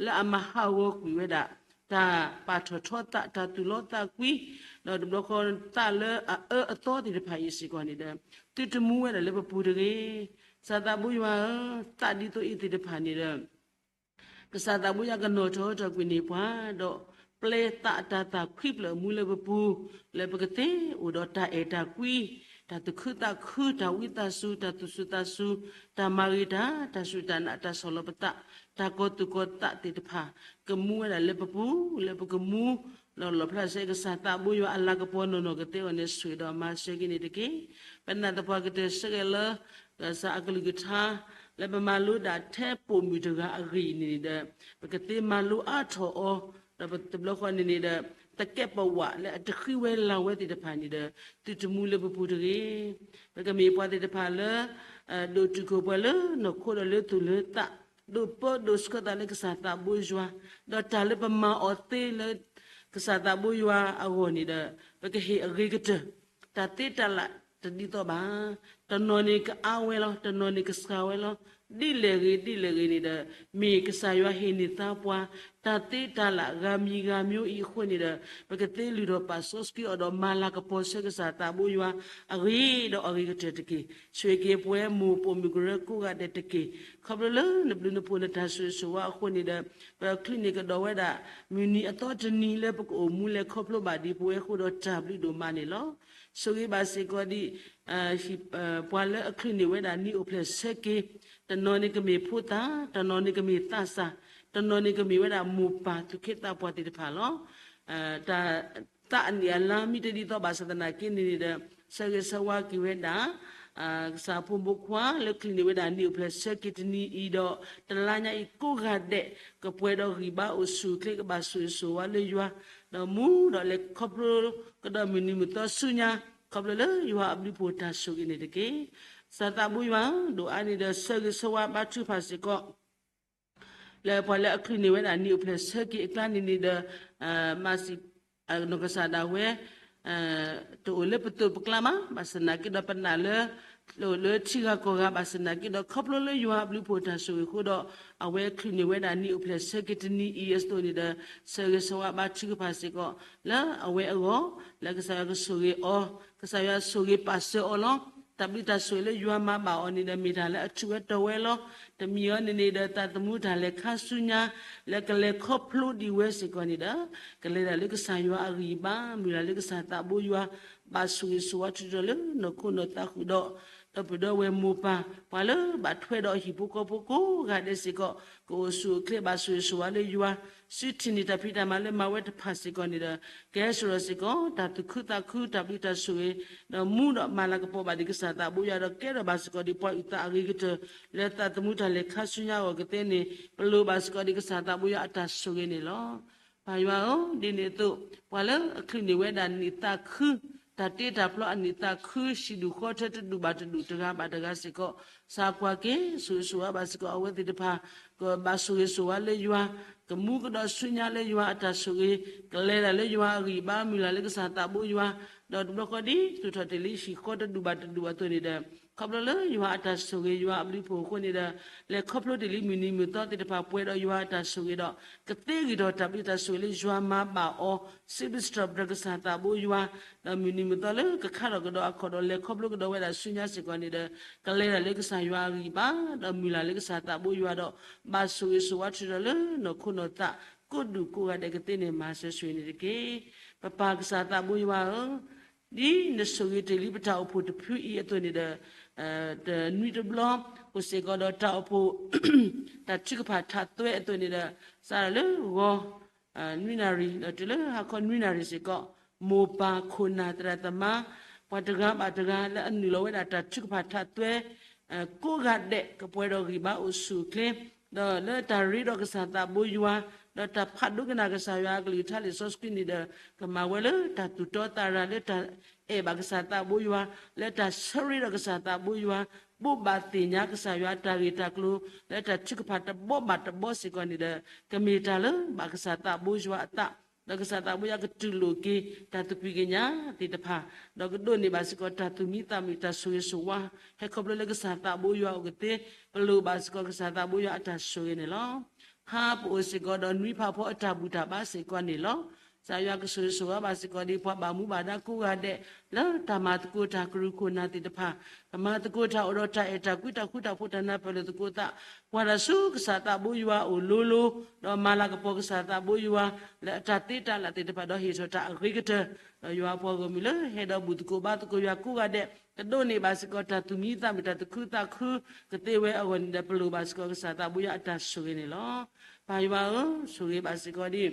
လၢအမၤဟးဂီၤကွံာ်ဝဲဒၣ်, တၢ်ပာ်ထီၣ်ထီသး, တၢ်သူၣ်လီသးကွံ, ဒီးတဘျီဃီသးလၢအအၢအသီသ့ၣ်တဖၣ်အံၤစ့ၢ်ကီးန့ၣ်ဒီး, သုတမူဝဲဒၣ်လၢပပူၤတဂ့ၤ. ကစၢ်သးဘိယွၤဧၢ, သးဒ်သိးအံၤသ့ၣ်တဖၣ်န့ၣ်ဒီး ကစၢ်သးဘိယွၤကနီၣ်ထီၣ်ထီၣ်ကွံာ်န့ၢ်ပှၤ, ဒီးပျဲသးအတၤသၣ်ခွံဖျၢၣ်အမူလၢပပူၤ, လၢပကသ့အိၣ်ဒီးတၢ်အဲၣ်တၢ်ကွံ, တၢ်သူၣ်ခုသးခု, တၢ်ဝံသးစူၤ, တၢ်သူၣ်စူၤသးစူၤ, တၢ်မၤဂ့ၤတၢ်, တၢ်စူၢ်တၢ်နာ်, တၢ်ဆီၣ်လီၤပသး, တၢ်ကီၤသူၣ်ကီၤသးသ့ၣ်တဖၣ်, ကမူဝဲဒၣ်လၢပပူၤ, လၢပကမူ, လီၤလီၤဖျါဆဲကစၢ်သးဘိယွၤအလၤကပီၤနီၢ်နီၢ်ကသ့အဂီၢ်န့ၣ် ဆိၣ်ဂ့ၤဒီးမၤစၢၤက့ၤန့ၣ်တက့ၢ်. ပနာ်သပှၢ်ကတၢၢ်ဆၢက့ၤလၢ ကစၢ်အကလုၢ်ကထါ, လၢပမၤလိဒၣ်ထဲပိာ်မုၣ်တဂၤအဂ့ၢ်န့ၣ်ဒီး, ပကသ့မၤလိအါထီၣ်အီၤ, ဒီးပတဘျီဃီန့ၣ်န့ၣ်ဒီး, သကဲးပဝးလၢအတဃံဝဲလၤဝဲသ့ၣ်တဖၣ်န့ၣ်ဒီး, သုတမူလၢပပူၤတဂ့ၤ. ပကမ့ၢ်ပှၤသ့ၣ်တဖၣ်လၢ ဒိၣ်တုာ်ခိၣ်ပှၤလၢနီၢ်ခိဒီးလၢသူၣ်လၢသး, ဒိၣ်ပၢဒိၣ်ဆှၢသးလၢကစၢ်သးဘိယွၤ, ဒီးတၢ်လၢပမၤအီၤသ့လၢ ကစၢ်သးဘိယွၤအဂီၢ်န့ၣ်ဒီး, ပကဟ့ၣ်အဂ့ၤကတၢၢ်, တၢ်သ့တၢ်လၢ်တဒ်သိးဘၣ်. တနီၤန့ၣ်ကအါဝဲလီၤ, တနီၤန့ၣ်ကစှၤဝဲလီၤ. ဒ်လဲၣ်ဂ့ၤဒ်လဲၣ်ဂ့ၤန့ၣ်ဒီး, မ့ၢ်ကစၢ်ယွၤဟ့ၣ်န့ၢ်သါပှၤ, တၢ်သ့တၢ်လၢ်ဂၤမံၤဂၤမံၤအံၤအဃိန့ၣ်ဒီး, ပကသ့လုၢ်ထီၣ်ပာ်စီဆှံအီၤဒီးမၤလၤကပီၤဆှၢကစၢ်သးဘိယွၤ အဂ့ၤဒီးအဂ့ၤကတၢၢ်တက့ၢ်. ဆိၣ်ဂ့ၤက့ၤပဝဲမိၢ်ပိာ်မုၣ်ကရၢကိးဂၤဒဲးတက့ၢ်. ခီဖျိလၢနဘျုးနဖှိၣ်နတၢ်ဆိၣ်ဂ့ၤဆိၣ်ဝါအဃိန့ၣ်ဒီး, ပချုးန့ၢ်ကဒီးဝဲဒၣ် မုၢ်နံၤအသီတနံၤလၢပကအိၣ်မူလဲၤခီဖျိဘၣ်ဒံးပဝဲအဃိဒီးတၢ်ဘျုးဒိၣ်မးန့ၣ်လီၤ. ဆိၣ်ဂ့ၤဘၣ်စ့ၢ်ကီးဒံး ပှၤလၢအချုးန့ၢ်ဝဲဒၣ်နံၣ်အိၣ်ဖျဲၣ်ဆၢက့ၤ, တနီၤန့ၣ်ကမ့ၢ်ဖိသၣ်, တနီၤန့ၣ်ကမ့ၢ်သးစၢ်, တနီၤန့ၣ်ကမ့ၢ်ဝဲဒၣ်မိၢ်ပၢ်သူၣ်က့သးပှၢ်သ့ၣ်တဖၣ်လီၤ. တၢ် သးအနံၣ်အလါမ့ၢ်တဒ်သိးဘၣ်ဆၣ်သနာ်က့န့ၣ်န့ၣ်ဒီး, ဆၢဂ့ၤဆၢဝါက့ၤဝဲဒၣ် ကစၢ်ဖိမုၣ်ဖိခွါလၢချုးန့ၢ်ဝဲဒၣ်နံၣ်အိၣ်ဖျဲၣ်ဆၢက့ၤတနံၤအံၤဒီး, တလါညါအံၤကိးဂၤဒဲး, ကပှဲၤဒီးဂံၢ်ဘါအိၣ်ဆူၣ်အိၣ်ချ့ကဘၣ်ဆိၣ်ဂ့ၤဆိၣ်ဝါလၢယွၤ, ဒီးမူဒီးလဲၤခီဖျိကဒီးမုၢ်နံၤမုၢ်သီဆူညါ, ခီဖျိလၢယွၤအဘျုးဖှိၣ်တၢ်ဆိၣ်ဂ့ၤန့ၣ်တက့ၢ်. ကစၢ်သးဘိယွၤ ဒိၣ်အါန့ၣ်ဒီးဆၢဂ့ၤဆၢဝါဘါထုကဖၣ်စ့ၢ်ကီး လၢပှၤလၢအချုးန့ၢ်ဝဲဒၣ်နံၣ်အိၣ်ဖျဲၣ်ဆၢက့ၤအကျါန့ၣ်န့ၣ်ဒီး, မၤစံး, နီၢ်ကစၢ်ဒၣ်ဝဲ တအိၣ်လၢပသိးပကျါမး, ဘၣ်ဆၣ်သနာ်က့ဒီးပနာ်လၢ တအိၣ်လၢထံဂၤကီၢ်ဂၤ ဘၣ်ဆၣ်သနာ်က့ဒီး ခီဖျိလၢယွၤအဘျုးဖှိၣ်တၢ်ဆိၣ်ဂ့ၤအဃိဒီး, အဝဲချုးန့ၢ်ဝဲဒၣ်နံၣ်အိၣ်ဖျဲၣ်ဆၢက့ၤတနံၤအံၤအသိးန့ၣ်ဒီး, ဆၢဂ့ၤဆၢဝါဘါထုကဖၣ်စ့ၢ်ကီး လၢအဝဲအဂီၢ်, လၢကစၢ်ယွၤကဆိၣ်ဂ့ၤအီၤ, ကစၢ်ယွၤဆိၣ်ဂ့ၤပာ်စၢၤအီၤလီၤ. တၢ်ဘျုးတၢ်ဆိၣ်ဂ့ၤလၢယွၤမၤဘၣ်အီၤန့ၣ်ဒီး မ့ၢ်တၢ်လၢအထူးဝဲတီၤဝဲလီၤ. တမံၤအံၤန့ၣ်န့ၣ်ဒီး သးသမူတၢ်လဲၤခါဆူညါ လၢကလဲၤခီဖျိဒံးဝဲစ့ၢ်ကီးန့ၣ်ဒီး, ကလဲၤဒၣ်လၢကစၢ်ယွၤအဂံၢ်ဘါ, မုၢ်လၢ်လၢကစၢ်သးဘိယွၤ ဘၣ်ဆိၣ်ဂ့ၤဆိၣ်ဝါထုးထီၣ်လၢနီၢ်ခိနီၢ်သးဃုာ်ဒီး, ဒီပုၢ်ဒီဝဲၢ်မိၢ်ပၢ် ပှၤလၢဘၣ်ထွဲဒီးဟံၣ်ဖိဃီဖိကိးဂၤဒဲးစ့ၢ်ကီး ကအိၣ်ဆူၣ်အိၣ်ချ့ဘၣ်ဆိၣ်ဂ့ၤဆိၣ်ဝါလၢယွၤ, စုထံၣ်န့ၢ်တၢ်ဖံးတၢ်မၤလၢမၤဝဲတဖၣ်စ့ၢ်ကီးန့ၣ်ဒီး ကဟဲစိာ်ဒီးစ့ၢ်ကီး တၢ်သူၣ်ခုသးခု တၢ်ဘျုးတၢ်ဆိၣ်ဂ့ၤ ဒီးမူဒီးမၤလၤကပီၤဘၣ်ဒံးကစၢ်သးဘိယွၤ ဒီးကဲထီၣ်ဘၣ်စ့ၢ်ကီးဒံးပှၤအုၣ်သးအဂ့ၤကတၢၢ် လၢသးသမူတၢ်လဲၤခါဆူညါအဂီၢ်ကသ့န့ၣ် ပလိၣ်ဘၣ်စ့ၢ်ကီးဒံးကစၢ်သးဘိယွၤအတၢ်ဆိၣ်ဂ့ၤန့ၣ်လီၤ. ပၢ်ယွၤဧၢ, ဒ်န့ၣ်အသိး ပှၤလၢအချုးန့ၢ်ဝဲဒၣ်နံၣ်သးခု, တၢ်တ့တၢ်ဖျီအနံၣ်သးခု ဟံၣ်ဒူၣ်ဃီထၢတဒူၣ်ဘၣ်တဒူၣ် တဂၤဘၣ်တဂၤစ့ၢ်ကီး စးကွၢ်က့ၤ ဆိၣ်ဂ့ၤဆိၣ်ဝါဘၣ်စ့ၢ်ကီးအဝဲသ့ၣ်တဖၣ် ကဘၣ်ဆိၣ်ဂ့ၤဆိၣ်ဝါလၢယွၤ, ကမူကဒီးဆူညါလၢယွၤအတၢ်ဆိၣ်ဂ့ၤ, ကလဲၤတၢ်လၢယွၤအဂံၢ်အဘါ မုၢ်လၢ်လၢကစၢ်သးဘိယွၤ, ဒီးတဘျီဃီဒ် သူၣ်ထီၣ်တ့ၢ်လံဟံၣ်ဃီတဒူၣ်ဘၣ်တဒူၣ်အသိးန့ၣ်ဒီး ခီဖျိလၢယွၤအတၢ်ဆိၣ်ဂ့ၤ ယွၤအဘျုးအဖှိၣ်အဃိန့ၣ်ဒီး လဲၤခီဖျိတ့ၢ်လံမုၢ်နံၤမုၢ်သီသ့ၣ်တဖၣ် ပှဲၤဒီးယွၤအတၢ်ဆိၣ်ဂ့ၤဒီး ကသ့ဂ့ၤထီၣ်တၢ်ဘျုးတၢ်ဆိၣ်ဂ့ၤလၢယွၤမၤဘၣ်အီၤ စံးဘျုးစံးထီၣ်ပတြၢၤကစၢ်သးဘိယွၤ, ဒီးမုၢ်နံၤမုၢ်သီလၢကခါထီၣ်ကဒီးအခီၣ်ဒီး လဲၤခီဖျိကဒီးဝဲဒၣ်ဆူညါစ့ၢ်ကီးန့ၣ်ဒီး ကလဲၤတၢ်လၢကစၢ်ယွၤအဂံၢ်အဘါ ဒီးမုၢ်လၢ်လၢကစၢ်သးဘိယွၤဒီး ဘၣ်ဆိၣ်ဂ့ၤဆိၣ်ဝါထုးထီၣ်လၢနီၢ်ခိနီၢ်သး ကိးဒူၣ်ကိးဂၤဒဲးကသ့န့ၣ် မၤစၢၤဆိၣ်ဂ့ၤန့ၣ်တက့ၢ်. ပပၢ်ကစၢ်သးဘိယွၤဧၢ, ဒ်နဆိၣ်ဂ့ၤတ့ၢ်လံပတၢ်အိၣ်ဖှိၣ်တဖုအံၤအသိးန့ၣ်ဒီး တနွံတဘျီ အိၣ်စ့ၢ်ကီးဒီးတၢ်အိၣ်ဖှိၣ် တၢ်ထုကဖၣ်ထးသွဲအသိးန့ၣ်ဒီး စးထီၣ်လၢဂီၤ နွံနၣ်ရံၣ် ဒီးတုၤလၢဟါခီနွံနၣ်ရံၣ်စ့ၢ်ကီး မိၢ်ပၢ်ခိၣ်နၢ်သရၣ်သမါ ပှၤတဂၤဘၣ်တဂၤလၢအနုာ်လီၤဝဲဒၣ်တၢ်ထုကဖၣ်ထးသွဲ ကိးဂၤဒဲး ကပှဲၤဒီးဂံၢ်ဘါအိၣ်ဆူၣ်အိၣ်ချ့ ဒီးလၢတၢ်ရ့ဒီးကစၢ်သးဘိယွၤ ဒီးတၢ်ဖးဒိကနၣ်ကစၢ်ယွၤအကလုၢ်ကထါလံာ်စီဆှံန့ၣ်ဒီး ကမၤဝဲလၢတၢ်သူၣ်တီသးရၤ လၢတၢ်အဲၣ်ဘၣ်ကစၢ်သးဘိယွၤ လၢတၢ်ဆၢရ့ဒီးကစၢ်သးဘိယွၤ ဘိးဘၣ်သ့ၣ်ညါကစၢ်ယွၤတၢ်ဂ့ၢ်တၢ်ကျိၤ လၢတၢ်ထုကဖၣ်တဘီဘၣ်တဘီစ့ၢ်ကီးန့ၣ်ဒီး ကမ့ၢ်တၢ်လၢဘၣ်ကစၢ်သးဘိယွၤအသး ဒီးကစၢ်သးဘိယွၤကတူၢ်လိာ်က့ၤ တၢ်သူၣ်ဖှံသးညီသ့ၣ်တဖၣ် ဒီးကဒိးန့ၢ်ဘၣ်စ့ၢ်ကီး တၢ်သူၣ်မံသးမုာ်တၢ်ဆိၣ်ဂ့ၤဆိၣ်ဝါ ဟဲခီဖျိလၢကစၢ်သးဘိယွၤအအိၣ်ကသ့ ပလိၣ်ဘၣ်စ့ၢ်ကီးကစၢ်သးဘိယွၤအတၢ်ဆိၣ်ဂ့ၤန့ၣ်လီၤ. ဟါပအိၣ်စ့ၢ်ကီးဒီးနွံဖးဖီအတၢ်ဘူၣ်တၢ်ဘါစ့ၢ်ကီးန့ၣ်လီၤ. ကစၢ်ယွၤကဆိၣ်ဂ့ၤဆိၣ်ဝါဘၣ်စ့ၢ်ကီးဒ်ပှၤဘၣ်မူဘၣ်ဒါကိးဂၤဒဲး လၢတၢ်မၤသကိးတၢ်ကရူၢ်ခိၣ်နၢ်သ့ၣ်တဖၣ် ကမၤသကိးတၢ်အိၣ်ဒီးတၢ်အဲၣ်တၢ်ကွံတၢ်ဃူတၢ်ဖိးတၢ်နၢ်ပၢၢ်လိာ်သကိးသး ပှၤတၢ်ဆူကစၢ်သးဘိယွၤအအိၣ်လိၤလိၤ ဒီးမၤလၤကပီၤကစၢ်သးဘိယွၤ လၢအတၢ်သ့တၢ်လၢ်သ့ၣ်တဖၣ်ဒီးဟ့ၣ်ထီၣ်တၢ်အဂ့ၤကတၢၢ် ဒီးယွၤအပှၤဂီၢ်မုၢ်လၢဟဲဒီးဘူၣ်သကိးဘါသကိးယွၤကိးဂၤဒဲး ကဒိးန့ၢ်ဘၣ်စ့ၢ်ကီးတၢ်သူၣ်မံသးမုာ်တၢ်သူၣ်ခုသးခုကသ့ဝဲအဂီၢ်န့ၣ်ဒီး ပလိၣ်ဘၣ်စ့ၢ်ကီးကစၢ်သးဘိယွၤအတၢ်ဆိၣ်ဂ့ၤန့ၣ်လီၤ. ပၢ်ယွၤဧၢ, ဆိၣ်ဂ့ၤဘၣ်စ့ၢ်ကီးဒ်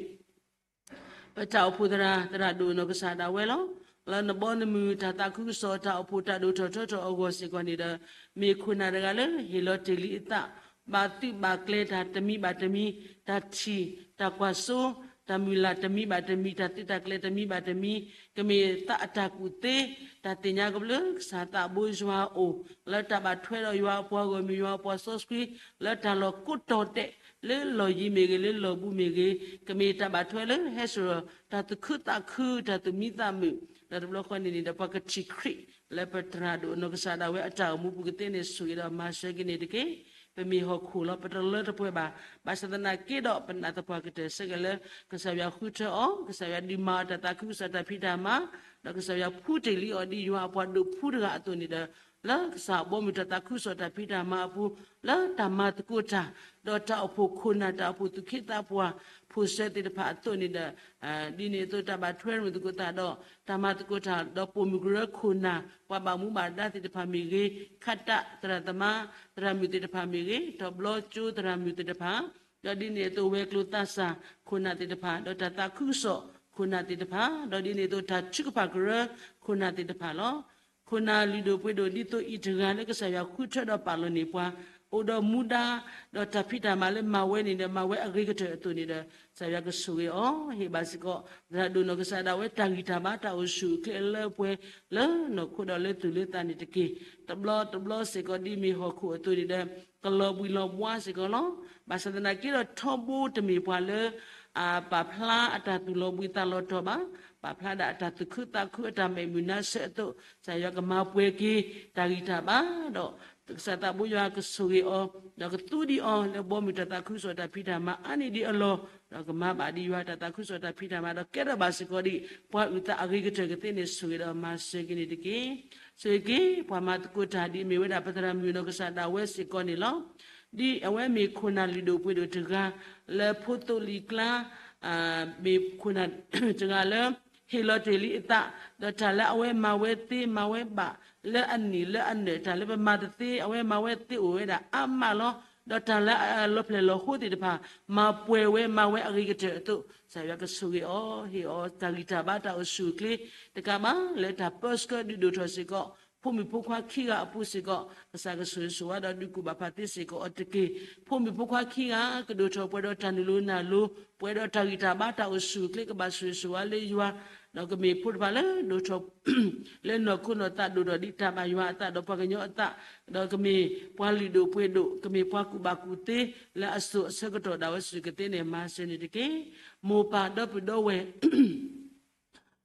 ပတၢ်အိၣ်ဖှိၣ်သရၣ် သရၣ်ဒိၣ်နီၢ်ကစၢ်ဒၣ်ဝဲလီၤ. လၢနဘီနမုၢ်တၢ်သးခုကစီၣ်တၢ်အိၣ်ဖှိၣ်တၢ်ဒိၣ်ထီၣ်ထီထီၣ်အဂီၢ်စ့ၢ်ကီးန့ၣ်ဒီး မ့ၢ်ခိၣ်နၢ်တဂၤလၢဟ့ၣ်လီၤတ့ၢ်လံအသး ဘၣ်သုးဘၣ်ကျဲၤတၢ်တမံၤဘၣ်တမံၤ, တၢ်ထံၣ်, တၢ်ကွၢ်စိ, တၢ်မုၢ်လၢ်တမံၤဘၣ်တမံၤ, တၢ်သုးတၢ်ကျဲၤတမံၤဘၣ်တမံၤ, ကမ့ၢ်သးအတၢ်ကူၣ်သ့, တၢ်သ့ၣ်ညါကဘျၢကစၢ်သးဘိယွၤအအိၣ် လၢတၢ်ဘၣ်ထွဲဒီးယွၤအပှၤဂီၢ်မုၢ် ယွၤအပှၤစီဆှံ လၢတၢ်လီၢ်ကိးတီၤဒဲး လၢလီၢ်ယံၤမ့ၢ်ဂ့ၤ လၢလီၢ်ဘူးမ့ၢ်ဂ့ၤ, ကမ့ၢ်တၢ်ဘၣ်ထွဲလၢဟဲစိာ်ဒီး တၢ်သူၣ်ခုသးခု တၢ်သူၣ်မံသးမုာ်, ဒီးတဘျီဃီန့ၣ်န့ၣ်ဒီး ပှၤကထံၣ်ခရံာ် လၢပသရၣ်ဒိၣ်နီၢ်ကစၢ်ဒၣ်ဝဲအတၢ်အိၣ်မူပူၤကသ့န့ၣ် ဆိၣ်ဂ့ၤဒီးမၤစၢၤက့ၤန့ၣ်တက့ၢ်. ပမ့ၢ်ဟီၣ်ခိၣ်လီၤ ပတလၢတပှဲၤဘၣ်. ဘၣ်ဆၣ်သနာ်က့ဒီး ပနာ်သပှၢ်ကတၢၢ်ဆၢက့ၤလၢ ကစၢ်ယွၤဃုထၢအီၤ, ကစၢ်ယွၤဒုးမၤအီၤတၢ်သးခုကစီၣ်တၢ်ဖံးတၢ်မၤ, ဒီးကစၢ်ယွၤဖှူတ့ၢ်လံအီၤဒ်ယွၤအပှၤဒိၣ်ဖှူတဂၤအသိးန့ၣ်ဒီး လၢကစၢ်အဘီအမုၢ်တၢ်သးခုကစီၣ်တၢ်ဖံးတၢ်မၤအပူၤ, လၢတၢ်မၤသကိးတၢ်, ဒီးတၢ်အိၣ်ဖှိၣ်ခိၣ်နၢ် တၢ်အိၣ်ဖှိၣ်သူၣ်က့သးပှၢ် ဖိၣ်စၢၤသ့ၣ်တဖၣ်အသိးန့ၣ်ဒီး ဒ်န့ၣ်အသိးတၢ်ဘၣ်ထွဲမုာ်သကိးသးဒီး တၢ်မၤသကိးတၢ် ဒီးပိာ်မုၣ်ကရၢခိၣ်နၢ် ပှၤဘၣ်မူဘၣ်ဒါသ့ၣ်တဖၣ်မ့ၢ်ဂ့ၤ, ခးတးသရၣ်သမါ သရၣ်မုၣ်သ့ၣ်တဖၣ်မ့ၢ်ဂ့ၤ, ထီၣ်ဘျီကၠိသရၣ်မုၣ်သ့ၣ်တဖၣ်, ဒီးဒ်န့ၣ်အသိးဝဲၤကျိၤသးစၢ်ခိၣ်နၢ်သ့ၣ်တဖၣ်, ဒီးတၢ်သးခုကစီၣ်ခိၣ်နၢ်သ့ၣ်တဖၣ်, ဒီးဒ်န့ၣ်အသိးတၢ်ထုကဖၣ်ကရၢခိၣ်နၢ်သ့ၣ်တဖၣ်လီၤ. ခိၣ်နၢ်လုၢ်ဒိၣ်ပှ့ၤဒိၣ်ဒ်သိးအံၤတဂၤလၢကစၢ်ယွၤဃုထၢဒီးပာ်လီၤန့ၢ်ပှၤ, အိၣ်ဒီးမူဒါ, ဒီးတၢ်ဖံးတၢ်မၤလၢမၤဝဲန့ၣ်ဒီး မၤဝဲအဂ့ၤကတၢၢ်အသိးန့ၣ်ဒီး ကစၢ်ယွၤကဆိၣ်ဂ့ၤအီၤ, ဟ့ၣ်ဘၣ်စ့ၢ်ကီး သရၣ်ဒိၣ်နီၢ်ကစၢ်ဒၣ်ဝဲတၢ်ဂံၢ်တၢ်ဘါတၢ်အိၣ်ဆူၣ်အိၣ်ချ့အလၢအပှဲၤ လၢနီၢ်ခိဒီးလၢသူၣ်လၢသးန့ၣ်တက့ၢ်. တဘျီတဘျီစ့ၢ်ကီးဒ်မ့ၢ်ဟီၣ်ခိၣ်အသိးန့ၣ်ဒီး ကလီၤဘှံးလီၤဘှါစ့ၢ်ကီးလီၤ. ဘၣ်ဆၣ်သနာ်က့ဒီးထီဘိတမ့ၢ်ပှၤလၢ အပာ်ဖျါအတၢ်သူၣ်လီၤဘှံးသးလီၤတီၤဘၣ်, ပာ်ဖျါဒၣ်အတၢ်သူၣ်ခုသးခုအတၢ်မဲာ်မုာ်နါဆၢအသိး, ကစၢ်ယွၤကမၤပှဲၤက့ၤတၢ်ဂံၢ်တၢ်ဘါဒီး ကစၢ်သးဘိယွၤကဆိၣ်ဂ့ၤအီၤ, ဒီးကသူဒံးအီၤလၢဘီမုၢ်တၢ်သးခုကစီၣ်တၢ်ဖံးတၢ်မၤအါန့ၢ်ဒံးအလီၢ်, ဒီးကမၤဘၣ်ဒံးယွၤတၢ်သးခုကစီၣ်တၢ်ဖံးတၢ်မၤ ဒီးကဲထီၣ်ဘၣ်စ့ၢ်ကီးဒံး ပှၤအုၣ်သးအဂ့ၤကတၢၢ်ကသ့န့ၣ် ဆိၣ်ဂ့ၤဒီးမၤစၢၤက့ၤန့ၣ်တက့ၢ်. ဆိၣ်ဂ့ၤက့ၤ ပှၤမၤသကိးတၢ်ဒ်အမ့ၢ်ဝဲဒၣ်ပသရၣ်မုၣ်နီၢ်ကစၢ်ဒၣ်ဝဲစ့ၢ်ကီးန့ၣ်လီၤ. ဒ်အဝဲမ့ၢ်ခိၣ်နၢ်လုၢ်ဒိၣ်ပှ့ၤဒိၣ်တဂၤ လၢဖိသိလံၤကျါ, မ့ၢ်ခိၣ်နၢ်တဂၤလၢ ဟ့ၣ်လီၤတ့ၢ်လံအသး, ဒီးတၢ်လၢအဝဲမၤဝဲသ့မၤဝဲဘၣ် လၢအနံၣ်လၢအနၢၤ တၢ်လၢပမၤတသ့ အဝဲမၤဝဲသ့အိၣ်ဝဲဒၣ်အါမးလီၤ. ဒီးတၢ်လၢအလီၤဖျဲၣ်လီၤဃိသ့ၣ်တဖၣ် မၤပှဲၤဝဲမၤဝဲအဂ့ၤကတၢၢ်အသိး ကစၢ်ယွၤကဆိၣ်ဂ့ၤအီၤ ဟ့ၣ်အီၤတၢ်ဂံၢ်တၢ်ဘါတၢ်အိၣ်ဆူၣ်အိၣ်ချ့ တကးဘၣ်လၢတၢ်ပၢဆှၢဒုးဒိၣ်ထီၣ်စ့ၢ်ကီး ဖိမုၣ်ဖိခွါခံဂၤအပူၤစ့ၢ်ကီး ကစၢ်ကဆိၣ်ဂ့ၤဆိၣ်ဝါဒီးဒုးကူၣ်ဘၣ်ဖးသ့စ့ၢ်ကီးအီၤတက့ၢ်. ဖိမုၣ်ဖိခွါခံဂၤ ကဒိၣ်ထီၣ်ပှဲၤဒီးတၢ်နုာ်လီၤနုာ်လီၤ ပှဲၤဒီးတၢ်ဂံၢ်တၢ်ဘါတၢ်အိၣ်ဆူၣ်အိၣ်ချ့ ကဘၣ်ဆိၣ်ဂ့ၤဆိၣ်ဝါလၢယွၤ, ဒီးကမ့ၢ်ဖိတဖၣ်လၢဒိၣ်ထီၣ် လၢနီၢ်ခိနီၢ်သးဒိၣ်ထီၣ်ဒ်တၢ်ဘၣ်ယွၤအသးဒီးပှၤကညီအသး, ဒီးကမ့ၢ်ပှၤလုၢ်ဒိၣ်ပှ့ၤဒိၣ် ကမ့ၢ်ပှၤကူၣ်ဘၣ်ကူၣ်သ့ လၢအစိၤအဆၢကတီၢ်ဒၣ်ဝဲစ့ၢ်ကီးသ့န့ၣ် မၤစၢၤန့ၣ်တက့ၢ်. မိၢ်ပၢ်ဒီပုၢ်ဒီဝဲၢ်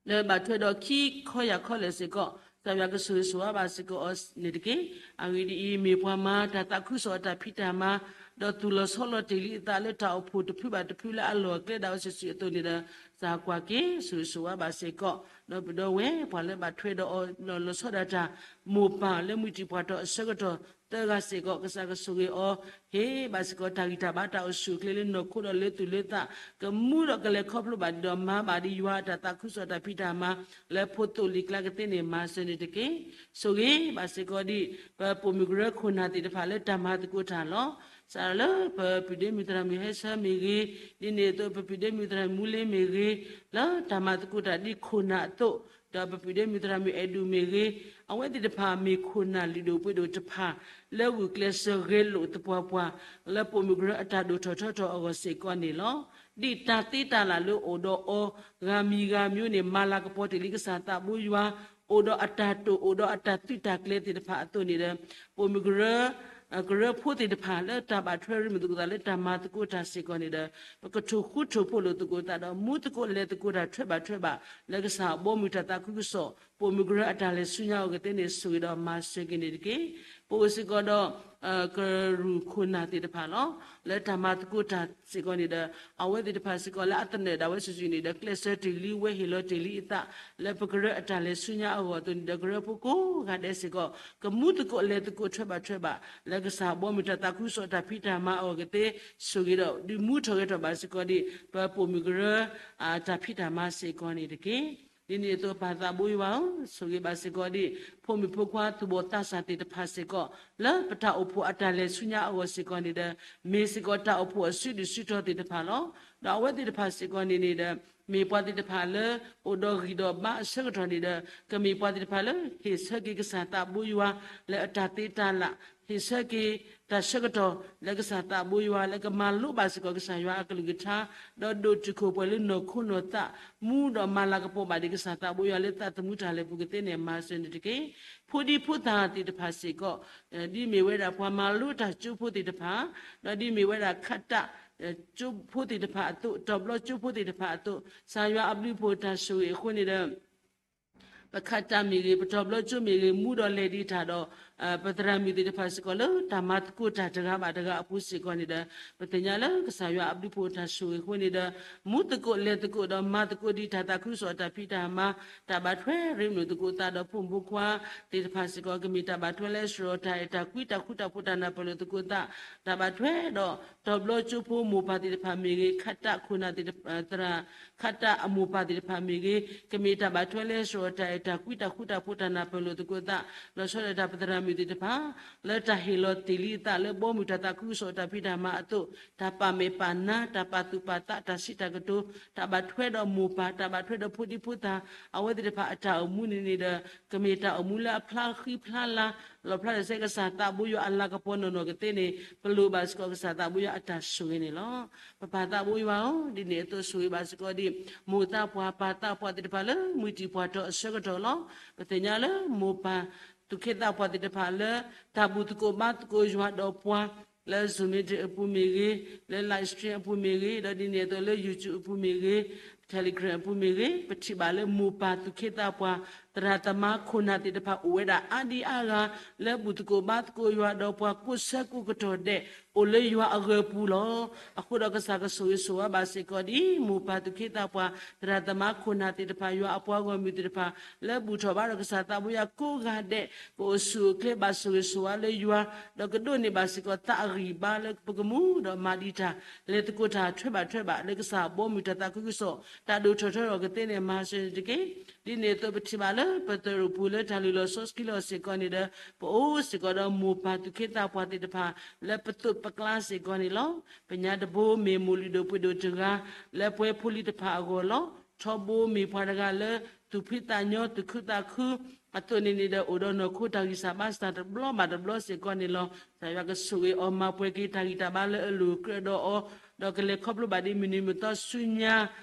လၢဘၣ်ထွဲဒီးခံခီယၢ်ခီလဲၣ်စ့ၢ်ကီး ကစၢ်ယွၤကဆိၣ်ဂ့ၤဆိၣ်ဝါဘၣ်စ့ၢ်ကီးအီၤန့ၣ်တက့ၢ်. အဂ့ၢ်ဒ်အံၤ, မ့ၢ်ပှၤမၤတၢ်သးခုကစီၣ်အတၢ်ဖံးတၢ်မၤ, ဒီးသူၣ်လီၤဆီလီၤတ့ၢ်လံအသးလၢတၢ်အိၣ်ဖှိၣ်တဖုဘၣ်တဖုလၢအလီၢ်အကျဲဒၣ်ဝဲစုာ်စုာ်အသိးန့ၣ်ဒီး ကစၢ်ကွၢ်က့ၤ ဆိၣ်ဂ့ၤဆိၣ်ဝါဘၣ်စ့ၢ်ကီး ဒီပုၢ်ဒီဝဲၢ် ပှၤလၢဘၣ်ထွဲဒီးအီၤ လီၤဆီဒၣ်တၢ် မိၢ်ပၢ်လၢမုၢ်တံၤပှၢ်တီၤအဆၢကတီၢ်သၢဂၤစ့ၢ်ကီး ကစၢ်ကဆိၣ်ဂ့ၤအီၤ ဟ့ၣ်ဘၣ်စ့ၢ်ကီးတၢ်ဂံၢ်တၢ်ဘါတၢ်အိၣ်ဆူၣ်အိၣ်ချ့လၢနီၢ်ခိဒီးလၢသူၣ်လၢသး ကမူဒီးကလဲၤခီဖျိဘၣ်ဒီးမၤဘၣ်ဒ်ယွၤအတၢ်သးခုကစီၣ်တၢ်ဖံးတၢ်မၤ လၢဖိသိၣ်လံၤကျါကသ့န့ၣ် မၤစၢၤန့ၣ်တက့ၢ်. ဆိၣ်ဂ့ၤဘၣ်စ့ၢ်ကီးဒ် ပပိာ်မုၣ်ကရၢခိၣ်နၢ်သ့ၣ်တဖၣ်လၢတၢ်မၤသကိးတၢ်လီၤ. စးထီၣ်လၢပပုၢ်ဒ့မုၣ်သရၣ်မုၣ်ဟဲဆၢမ့ၢ်ဂ့ၤ, ဒ်န့ၣ်အသိးပပုၢ်ဒ့မုၣ်သရၣ်မုၣ်မူလ့မ့ၢ်ဂ့ၤ, လၢတၢ်မၤသကိးတၢ်ဒ်ခိၣ်နၢ်အသိး, ဒီးပပုၢ်ဒ့မုၣ်သရၣ်မုၣ်အဲၣ်ဒူၣ်မ့ၢ်ဂ့ၤ, အဝဲသ့ၣ်တဖၣ်မ့ၢ်ခိၣ်နၢ်လုၢ်ဒိၣ်ပှ့ၤဒိၣ်တဖၣ် လၢဂုာ်ကျဲးစၢးဂဲၤလိာ်သပှၢ်ပှၢ် လၢပိာ်မုၣ်ကရၢအတၢ်ဒိၣ်ထီၣ်ထီထီၣ်အဂီၢ်စ့ၢ်ကီးန့ၣ်လီၤ. ဒ်တၢ်သ့တၢ်လၢ်လၢအိၣ်ဒီးအီၤ ဂၤမံၤဂၤမံၤန့ၣ် မၤလၤကပီၤတ့ၢ်လံကစၢ်သးဘိယွၤ, အိၣ်ဒီးအတၢ်တိာ် အိၣ်ဒီးအတၢ်သုးတၢ်ကျဲၤသ့ၣ်တဖၣ်အသိးန့ၣ်ဒီး ပိာ်မုၣ်ကရၢ ကရၢဖိသ့ၣ်တဖၣ်လၢတၢ်ဘၣ်ထွဲရ့မုာ်သကိးသးလၢတၢ်မၤသကိးတၢ်စ့ၢ်ကီးန့ၣ်ဒီး ပကထိၣ်ဃူထိၣ်ဖိးလိာ်သကိးသးဒီး မူသကိးလဲၤသကိးတၢ်ထွဲဘၣ်ထွဲဘၣ် လၢကစၢ်အဘီအမုၢ်တၢ်သးခုကစီၣ် ပိာ်မုၣ်ကရၢအတၢ်လဲၤဆူညါအဂီၢ်ကသ့န့ၣ် ဆိၣ်ဂ့ၤဒီးမၤစၢၤက့ၤန့ၣ်တက့ၢ်. ပအိၣ်စ့ၢ်ကီးဒီး ကရူၢ်ခိၣ်နၢ်သ့ၣ်တဖၣ်လီၤ. လၢတၢ်မၤသကိးတၢ်စ့ၢ်ကီးန့ၣ်ဒီး အဝဲသ့ၣ်တဖၣ်စ့ၢ်ကီးလၢအသနၢၣ်ဒၣ်ဝဲစုာ်စုာ်န့ၣ်ဒီး ကျဲးစၢးတ့ၢ်လံဝဲ ဟ့ၣ်လီၤတ့ၢ်လံအသး လၢပကရၢအတၢ်လဲၤဆူညါအဂီၢ်အသိးန့ၣ်ဒီး ကရၢဖိကိးဂၤဒဲးစ့ၢ်ကီး ကမူသကိးလဲၤသကိးထွဲဘၣ်ထွဲဘၣ် လၢကစၢ်အဘီအမုၢ်တၢ်သးခုကစီၣ်တၢ်ဖံးတၢ်မၤအဂီၢ်ကသ့ ဆိၣ်ဂ့ၤဒီးဒုးမူထီၣ်ဂဲၤထီၣ်ဘၣ်စ့ၢ်ကီးဒ် ပပိာ်မုၣ်ကရၢ တၢ်ဖံးတၢ်မၤစ့ၢ်ကီးန့ၣ်တက့ၢ်. ဒ်န့ၣ်အသိးပၢ်သးဘိယွၤဧၢ, ဆိၣ်ဂ့ၤဘၣ်စ့ၢ်ကီးဒ် ဖိမုၣ်ဖိခွါသူၣ်ဘီၣ်သးစၢ်သ့ၣ်တဖၣ်စ့ၢ်ကီး လၢပတၢ်အိၣ်ဖှိၣ်အတၢ်လဲၤဆူညါအဂီၢ်စ့ၢ်ကီးန့ၣ်ဒီး မ့ၢ်စ့ၢ်ကီးတၢ်အိၣ်ဖှိၣ်အစုဒုၣ်စုတီၤသ့ၣ်တဖၣ်လီၤ. ဒီးအဝဲသ့ၣ်တဖၣ်စ့ၢ်ကီးန့ၣ်န့ၣ်ဒီး မ့ၢ်ပှၤသ့ၣ်တဖၣ်လၢ အိၣ်ဒီးဂံၢ်ဒီးဘါအဆၢကတီၢ်န့ၣ်ဒီး ကမ့ၢ်ပှၤသ့ၣ်တဖၣ်လၢ ဟ့ၣ်ဆၢက့ၤကစၢ်သးဘိယွၤ လၢအတၢ်သ့တၢ်လၢ် ဟ့ၣ်ဆၢက့ၤ တၢ်ဆၢကတီၢ် လၢကစၢ်သးဘိယွၤ လၢကမၤလိဘၣ်စ့ၢ်ကီးကစၢ်ယွၤအကလုၢ်ကထါ ဒီးဒိၣ်တုာ်ခိၣ်ပှဲၤလၢနီၢ်ခိနီၢ်သး မူဒီးမၤလၤကပီၤဘၣ်ဒံးကစၢ်သးဘိယွၤလၢသးသမူတၢ်လဲၤပူၤကသ့န့ၣ် မၤစၢၤန့ၣ်တက့ၢ်. ဖိဒံဖိသၣ်သ့ၣ်တဖၣ်စ့ၢ်ကီး ဒ်မ့ၢ်ဝဲဒၣ်ပှၤမၤလိတၢ်ကၠိဖိသ့ၣ်တဖၣ် ဒီးဒ်မ့ၢ်ဝဲဒၣ်ခးတၢ် ကၠိဖိသ့ၣ်တဖၣ်အသိး တီၤဘျီကၠိဖိသ့ၣ်တဖၣ်အသိး ကစၢ်ယွၤအဘျုးအဖှိၣ်တၢ်ဆိၣ်ဂ့ၤအဃိန့ၣ်ဒီး ပခးတၢ်မ့ၢ်ဂ့ၤ ပတီၤဘျီကၠိမ့ၢ်ဂ့ၤ မူဒီးလဲၤဒံးတၢ်ဒီး ပသရၣ်မုၣ်သ့ၣ်တဖၣ်စ့ၢ်ကီးလၢတၢ်မၤသကိးတၢ်တဂၤဘၣ်တဂၤအပူၤစ့ၢ်ကီးန့ၣ်ဒီး ပသ့ၣ်ညါလၢကစၢ်ယွၤအဘျုးအဖှိၣ်တၢ်ဆိၣ်ဂ့ၤအဃိန့ၣ်ဒီး မူသကိးလဲၤသကိးဒီးမၤသကိးဒံးတၢ်သးခုကစီၣ်တၢ်ဖံးတၢ်မၤ တၢ်ဘၣ်ထွဲရ့မုာ်သကိးသးဒီးဖိမုၣ်ဖိခွါသ့ၣ်တဖၣ်စ့ၢ်ကီး ကမ့ၢ်တၢ်ဘၣ်ထွဲလၢစရီတၢ်အဲၣ်တၢ်ကွံတၢ်ဃူတၢ်ဖိးတၢ်နၢ်ပၢၢ်လိာ်သကိးသး တၢ်ဘၣ်ထွဲဒီး တီၤဘျီကၠိဖိမိၢ်ပၢ်သ့ၣ်တဖၣ်မ့ၢ်ဂ့ၤ ခးတၢ်ခိၣ်နၢ်သ့ၣ်တဖၣ် သရၣ် ခးတၢ်အမိၢ်ပၢ်သ့ၣ်တဖၣ်မ့ၢ်ဂ့ၤ ကမ့ၢ်တၢ်ဘၣ်ထွဲလၢစရီတၢ်အဲၣ်တၢ်ကွံတၢ်ဃူတၢ်ဖိးတၢ်နၢ်ပၢၢ်လိာ်သကိးသး လီၤဆီဒၣ်တၢ်ပသရၣ်မုၣ်သ့ၣ်တဖၣ် လၢတၢ်ဟ့ၣ်လီၤတ့ၢ်လံအသးလၢဘီမုၢ်တၢ်သးခုကစီၣ်တၢ်ဖံးတၢ်မၤအသိး တၢ်ပာ်မဲာ်ပာ်နါ တၢ်ပာ်သူၣ်ပာ်သး တၢ်စံးတၢ်ကတိၤ တၢ်ဘၣ်ထွဲဒီးမိၢ်ပၢ် တၢ်ဘၣ်ထွဲဒီးဖိဒံဖိသၣ် အဝဲသ့ၣ်တဖၣ်အတၢ်အိၣ်မူန့ၣ်န့ၣ်ဒီး ကမ့ၢ်တၢ်အိၣ်မူလၢအဖျါဃံဖျါလၤ လီၣ်ဖျါထီၣ်ဆဲကစၢ်သးဘိယွၤအလၤကပီၤနီၢ်နီၢ်ကသ့န့ၣ် ပလိၣ်ဘၣ်စ့ၢ်ကီးကစၢ်သးဘိယွၤအတၢ်ဆိၣ်ဂ့ၤန့ၣ်လီၤ. ပပၢ်သးဘိယွၤဧၢ, ဒ်န့ၣ်အသိးဆိၣ်ဂ့ၤဘၣ်စ့ၢ်ကီးဒ် မိၢ်သးပှၢ်ပၢ်သးပှၢ်သ့ၣ်တဖၣ်လၢမုၢ်တံၤပှၢ်တီၤအဆၢကတီၢ်လီၤ. ပသ့ၣ်ညါလၢမိၢ်ပၢ် သူၣ်က့သးပှၢ်သ့ၣ်တဖၣ်လၢ တၢ်ဘူၣ်သကိးဘါသကိးယွၤဒီးပှၤ လၢ Zoom meeting အပူၤမ့ၢ်ဂ့ၤ, လၢ live stream အပူၤမ့ၢ်ဂ့ၤ, ဒီးဒ်န့ၣ်အသိးလၢ YouTube အပူၤမ့ၢ်ဂ့ၤ, Telegram အပူၤမ့ၢ်ဂ့ၤ, ပထံၣ်ဘၣ်လၢမိၢ်ပၢ်သူၣ်က့သးပှၢ် သရၣ်သမါခိၣ်နၢ်သ့ၣ်တဖၣ်အိၣ်ဝဲဒၣ်အါဒံအါဂၤ လၢဘူၣ်သကိးဘါသကိးယွၤဒီးပှၤကိးဆၢကိးကတီၢ်ဒဲး အိၣ်လၢယွၤအဂၢၤပူၤလီၤ. အဃိဒီးကစၢ်ကဆိၣ်ဂ့ၤဆိၣ်ဝါဘၣ်စ့ၢ်ကီးဒ် မိၢ်ပၢ်သူၣ်က့သးပှၢ် သရၣ်သမါခိၣ်နၢ်သ့ၣ်တဖၣ် ယွၤအပှၤဂီၢ်မုၢ်သ့ၣ်တဖၣ် လၢဘူၣ်ထီၣ်ဘါဒီးကစၢ်သးဘိယွၤကိးဂၤဒဲး ကအိၣ်ဆူၣ်အိၣ်ချ့ဘၣ်ဆိၣ်ဂ့ၤဆိၣ်ဝါလၢယွၤ ဒီးကဒိးန့ၢ်ဘၣ်စ့ၢ်ကီးသးအဂံၢ်ဘါလၢပကမူဒီးမၤဒံးတၢ် လဲၤသကိးတၢ်ထွဲဘၣ်ထွဲဘၣ်လၢကစၢ်အဘီအမုၢ်တၢ်သးခုကစီၣ် တၢ်ဒိၣ်ထီၣ်ထီထီၣ်ကသ့န့ၣ် မၤစၢၤန့ၣ်တက့ၢ်. ဒ်န့ၣ်အသိးပထံၣ်ဘၣ်လၢပသရိာ်ပူၤလၢတၢ်လုၢ်လီၢ်စီဆှံလီၤစ့ၢ်ကီးန့ၣ်ဒီး ပအိၣ်စ့ၢ်ကီးဒီးမိၢ်ပၢ်သူၣ်က့သးပှၢ်သ့ၣ်တဖၣ် လၢပသိးပကျါစ့ၢ်ကီးန့ၣ်လီၤ. ပညါတဘိမ့ၢ်မိၢ်လုၢ်ဒိၣ်ပှ့ၤဒိၣ်တဂၤ လၢပှဲၤဖိလံၤတဖၣ်အဂီၢ်လီၤ. ထီဘိမ့ၢ်ပှၤတဂၤလၢ သူၣ်ဖှံသးညီ သူၣ်ခုသးခု အသိးန့ၣ်န့ၣ်ဒီး အိၣ်ဒီးနီၢ်ခိတၢ်ဂံၢ်စၢ်ဘါစၢ်တဘျီဘၣ်တဘျီစ့ၢ်ကီးန့ၣ်လီၤ. ကစၢ်ယွၤကဆိၣ်ဂ့ၤအီၤ မၤပှဲၤက့ၤတၢ်ဂံၢ်တၢ်ဘါလၢအလိၤကြၢးဒီးအီၤ, ဒီးကလဲၤခီဖျိဘၣ်ဒ်မုၢ်နံၤမုၢ်သီဆူညါ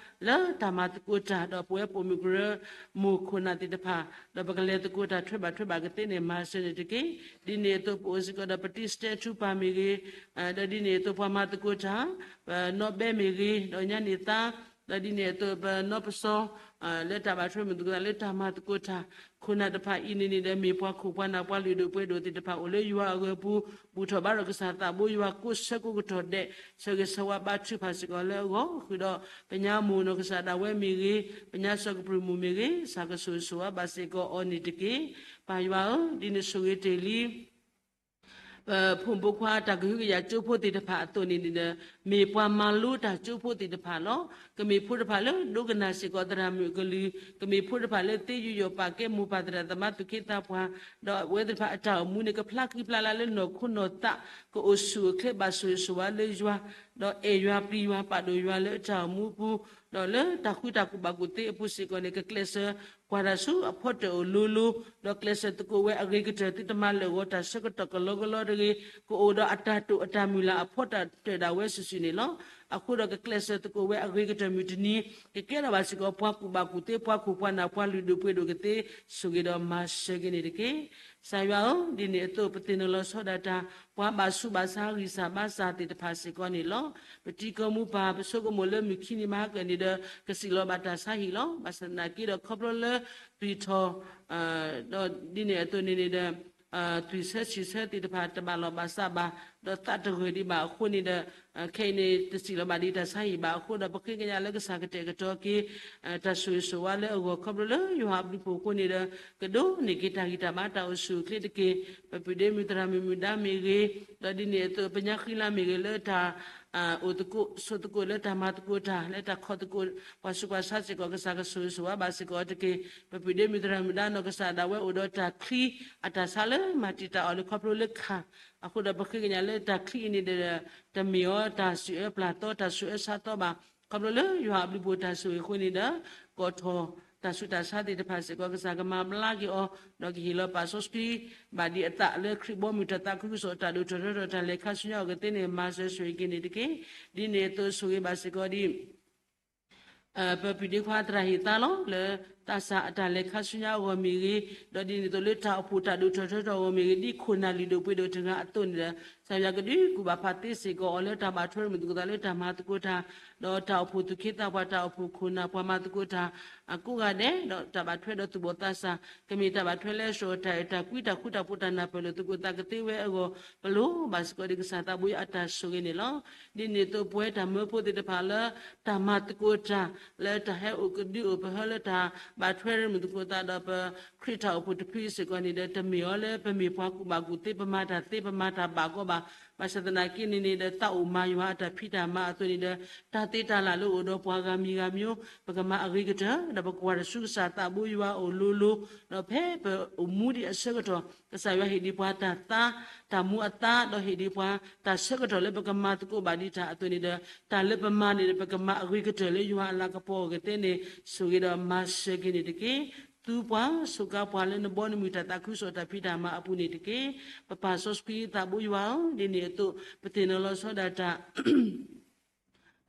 လၢတၢ်မၤသကိးတၢ် ဒီးပဝဲပိာ်မုၣ်ကရၢမိၢ်ခိၣ်နၢ်သ့ၣ်တဖၣ် ဒီးပကလဲၤသကိးတၢ်ထွဲဘၣ်ထွဲဘၣ်ကသ့န့ၣ် မၤစၢၤန့ၣ်တက့ၢ်. ဒ်န့ၣ်အသိးပအိၣ်စ့ၢ်ကီးဒီးပတံၢ်စတဲထူပၢ်မ့ၢ်ဂ့ၤ, ဒီးဒ်န့ၣ်အသိးပှၤမၤသကိးတၢ် ပနီၢ်ဘဲမ့ၢ်ဂ့ၤ, ဒီးညါန့ၣ်သါ, ဒီးဒ်န့ၣ်အသိးပနီၢ်ပစီ လၢတၢ်ဘၣ်ထွဲမုၣ်သကိးသးလၢတၢ်မၤသကိးတၢ် ခိၣ်နၢ်တဖၣ်အံၤန့ၣ်န့ၣ်ဒီး မ့ၢ်ပှၤခိၣ်ပှၤနၢ်ပှၤလုၢ်ဒိၣ်ပှ့ၤဒိၣ်သ့ၣ်တဖၣ်အိၣ်လၢယွၤအဂၢၤပူၤ ဘူၣ်ထီၣ်ဘါထီၣ်ကစၢ်သးဘိယွၤကိးဆၢကိးကတီၢ်ဒဲး ဆၢဂ့ၤဆၢဝါဘါထုကဖၣ်စ့ၢ်ကီးလၢအဂီၢ် ဃုာ်ဒီးပညါမိၢ်နီၢ်ကစၢ်ဒၣ်ဝဲမ့ၢ်ဂ့ၤ, ပညါစီၤကပြုၢ်မိၢ်မ့ၢ်ဂ့ၤ, ကစၢ်ကဆိၣ်ဂ့ၤဆိၣ်ဝါဘၣ်စ့ၢ်ကီးအီၤန့ၣ်တက့ၢ်. ပၢ်ယွၤဧၢ, ဒ်န့ၣ်ဆိၣ်ဂ့ၤတ့ၢ်လံ ပဖိမုၣ်ဖိခွါတၢ်ကဟုကယာ်ကၠိဖိသ့ၣ်တဖၣ်အသိးန့ၣ်န့ၣ်ဒီး မ့ၢ်ပှၤမၤလိတၢ်ကၠိဖိသ့ၣ်တဖၣ်လီၤ. ကမ့ၢ်ဖိတဖၣ်လၢဒိကနၣ်စ့ၢ်ကီးသရၣ်မုၣ်အကလုၢ်, ကမ့ၢ်ဖိတဖၣ်လၢသ့ယူးယီၣ်ပာ်ကဲမိၢ်ပၢ်သရၣ်သမါသူၣ်က့သးပှၢ်, ဒီးအဝဲသ့ၣ်တဖၣ်အတၢ်အိၣ်မူန့ၣ် ကဖျါဃံဖျါလၤလၢနီၢ်ခိနီၢ်သး, ကအိၣ်ဆူၣ်အိၣ်ချ့ဘၣ်ဆိၣ်ဂ့ၤဆိၣ်ဝါလၢယွၤ, ဒီးအဲၣ်ယွၤပျံၤယွၤပာ်ဒိၣ်ယွၤလၢအတၢ်အိၣ်မူအပူၤ, ဒီးလၢတၢ်ဃုတၢ်ကူၣ်ဘၣ်ကူၣ်သ့အပူၤစ့ၢ်ကီးန့ၣ် ကကျဲးစၢး ကွၢ်တၢ်ဆူအဖီတၢၣ်အိၣ်လိၤလိၤ, ဒီးကျဲးစၢးသကိးဝဲအဂ့ၤကတၢၢ် သုတမၤလၢာ်ဂီၤတၢ်ဆၢကတီၢ်ကလီကလီတဂ့ၤ, ကအိၣ်ဒီးအတၢ်တိာ်အတၢ်မုၢ်လၢ်အဖီတၢၣ်တၢၣ်ဒၣ်ဝဲစုာ်စုာ်န့ၣ်လီၤ. အဃိဒီးကကျဲးစၢးသကိးဝဲအဂ့ၤကတၢၢ်မုၢ်တနံၤ, ကကဲထီၣ်ဘၣ်စ့ၢ်ကီးပှၤကူၣ်ဘၣ်ကူၣ်သ့ ပှၤခိၣ်ပှၤနၢ်ပှၤလုၢ်ဒိၣ်ပှ့ၤဒိၣ်ကသ့, ဆိၣ်ဂ့ၤဒီးမၤစၢၤက့ၤန့ၣ်တက့ၢ်. ကစၢ်ယွၤဧၢ, ဒ်န့ၣ်အသိးပသ့ၣ်နီၣ်လီၤဆီဒၣ်တၢ် ပှၤဘၣ်ဆူးဘၣ်ဆါဂံၢ်စၢ်ဘါစၢ်သ့ၣ်တဖၣ်စ့ၢ်ကီးန့ၣ်လီၤ. ပတံၤကီၢ်မိၢ်ပၢ် ပဆိကမိၣ်လၢမုၢ်ခံနံၤမဟါကၢၣ်န့ၣ်ဒီး ကစံးလီၤဘၣ်တၢ်ဆါဟံၣ်လီၤ. ဘၣ်ဆၣ်သနာ်က့ဒီးခီဖျိလၢ သွံၣ်ထီၣ် ဒီးဒ်န့ၣ်အသိးန့ၣ်န့ၣ်ဒီး သွံၣ်ဆၢဆံၣ်ဆၢသ့ၣ်တဖၣ်တဘၣ်လီၢ်ဘၣ်စးဘၣ်, ဒီးသးတဂၢၢ်ဒံးဘၣ်အဃိန့ၣ်ဒီး ခဲအံၤန့ၣ် တစံးလီၤဘၣ်ဒ်တၢ်ဆါဟံၣ်ဘၣ်အဃိဒီး ပဃ့ကညးလၢကစၢ်ကတဲာ်ကတီၤက့ၤ တၢ်ဆိၣ်ဂ့ၤဆိၣ်ဝါလၢအဂီၢ်ခီဖျိလၢယွၤအဘျုးအဖှိၣ်အဃိန့ၣ်ဒီး ကဒိးန့ၢ်က့ၤတၢ်ဂံၢ်တၢ်ဘါတၢ်အိၣ်ဆူၣ်အိၣ်ချ့တက့ၢ်. ပပုၢ်ဒ့မုၣ်သရၣ်မုၣ်မုၣ်ဒါမ့ၢ်ဂ့ၤ, ဒီးဒ်န့ၣ်အသိးပညါဃံလၤမ့ၢ်ဂ့ၤလၢတၢ် အိၣ်သကိးဆိးသကိးလၢတၢ်မၤသကိးတၢ် လၢတၢ်ခီၣ်သကိး ပှၤဆူးပှၤဆါစ့ၢ်ကီး ကစၢ်ကဆိၣ်ဂ့ၤဆိၣ်ဝါဘၣ်စ့ၢ်ကီးတက့ၢ်. ပပုၢ်ဒ့မုၣ်သရၣ်မုၣ်ဒါနီၢ်ကစၢ်ဒၣ်ဝဲအိၣ်ဒီးတၢ်ချံအတၢ်ဆါလၢမၤတံာ်တာ်အီၤလၢခီဖျိလၢခၣ်, အဃိဒီးပဃ့ကညးလၢတၢ်ချံအံၤန့ၣ်ဒီး တမ့ၢ်အီၤတၢ်စူၢ်အၢပျၢ်သီတၢ်စူၢ်အၢဆါသီဘၣ်. ခီဖျိလၢယွၤအဘျုးအဖှိၣ်တၢ်ဆိၣ်ဂ့ၤအဃိန့ၣ်ဒီး ကိးထီၣ်တၢ်ဆူးတၢ်ဆါသ့ၣ်တဖၣ်စ့ၢ်ကီး ကစၢ်ကမၤဘျါက့ၤအီၤ, ဒီးကဟ့ၣ်လီၤပာ်စီဆှံ ဘၣ်ဒ်အသးလၢခရံာ်ဘီမုၢ်တၢ်သးခုကစီၣ်တၢ်ဒိၣ်ထီၣ်ထီထီၣ်တၢ်လဲၤခါဆူညါအဂီၢ်သ့န့ၣ် မၤစၢၤဆိၣ်ဂ့ၤက့ၤန့ၣ်တက့ၢ်. ဒ်န့ၣ်အသိးဆိၣ်ဂ့ၤဘၣ်စ့ၢ်ကီးဒ် ပပုၢ်ဒ့ခွါသရၣ်ဟ့ၣ်သါလီၤ လၢသးစၢ်အတၢ်လဲၤခါဆူညါအဂီၢ်မ့ၢ်ဂ့ၤ, ဒီးဒ်န့ၣ်အသိးလၢတၢ်အိၣ်ဖှိၣ်တၢ်ဒိၣ်ထီၣ်ထီထီၣ်အဂီၢ်မ့ၢ်ဂ့ၤ, ဒ်ခိၣ်နၢ်လုၢ်ဒိၣ်ပှ့ၤဒိၣ်တဂၤအသိးန့ၣ်ဒီး ကစၢ်ယွၤကဒုးကူၣ်ဘၣ်ဖးသ့စ့ၢ်ကီးအီၤလၢတၢ်ဘၣ်ထွဲမုၢ်သကိးသးလၢတၢ်မၤသကိးတၢ်, ဒီးတၢ်အိၣ်ဖှိၣ်သူၣ်က့သးပှၢ် တၢ်အိၣ်ဖှိၣ်ခိၣ်နၢ်ပှၤမၤသကိးတၢ် အကိးဂၤဒဲး ဒီးတၢ်ဘၣ်ထွဲဒီးသူၣ်ဘီၣ်သးစၢ် ကမ့ၢ်တၢ်ဘၣ်ထွဲလၢအဆှၢအတၢ်အဲၣ်တၢ်ကွံ တၢ်ဃူတၢ်ဖိးတၢ်နၢ်ပၢၢ်လိာ်သကိးသးကသ့ဝဲအဂီၢ် ပလိၣ်ဘၣ်စ့ၢ်ကီးဒ်ကစၢ်သးဘိယွၤအတၢ်ဆိၣ်ဂ့ၤန့ၣ်လီၤ. ဒ်န့ၣ်အသိးပဝဲတၢ်မၢဖိသ့ၣ်တဖၣ်လၢ တၢ်မၤသကိးတၢ် လၢတၢ်ဟဲအိၣ်ကဒုအိၣ်ပဟၢလၢတၢ်ဘၣ်ထွဲမုၢ်သကိးသးဒီးပခရံာ်တၢ်အိၣ်ဖှိၣ်တဖုစ့ၢ်ကီးန့ၣ်ဒီး တမ့ၢ်အီၤလၢပမ့ၢ်ပှၤကူၣ်ဘၣ်ကူၣ်သ့ ပမၤတၢ်သ့ ပမၤတၢ်ဘၣ်ကီဘၣ်. ဘၣ်ဆၣ်သနာ်က့န့ၣ်န့ၣ်ဒီး သးအိၣ်မၤယွၤအတၢ်ဖံးတၢ်မၤအသိးန့ၣ်ဒီး တၢ်သ့တၢ်လၢ်လၢအိၣ်ဒီးပှၤဂၤမံၤဂၤမံၤ ပကမၤအဂ့ၤကတၢၢ် ဒီးပကွၢ်တၢ်ဆူကစၢ်သးဘိယွၤအအိၣ်လိၤလိၤ ဒီးဖဲပအိၣ်မူဒံးအဆၢကတီၢ် ကစၢ်ယွၤဟ့ၣ်ဒံးပှၤတၢ်သါ တၢ်မူအသါ ဒီးဟ့ၣ်ဒံးပှၤတၢ်ဆၢကတီၢ်လၢပကမၤသကိးဘၣ်ဒံးတၢ်အသိးန့ၣ်ဒီး တၢ်လၢပမၤန့ၣ်ဒီး ပကမၤအဂ့ၤကတၢၢ်လၢယွၤအလၤကပီၤအဂီၢ်သ့န့ၣ် ဆိၣ်ဂ့ၤဒီးမၤစၢၤက့ၤန့ၣ်တက့ၢ်. သူပှၤ စူးကါပှၤလၢနဘီနမုၢ်တၢ်သးခုကစီၣ်တၢ်ဖံးတၢ်မၤအပူၤန့ၣ်တက့ၢ်. ပပၢ်စီဆှံသးဘိယွၤဧၢ, ဒ်န့ၣ်အသိး ပသ့ၣ်နီၣ်လီၤဆီဒၣ်တၢ်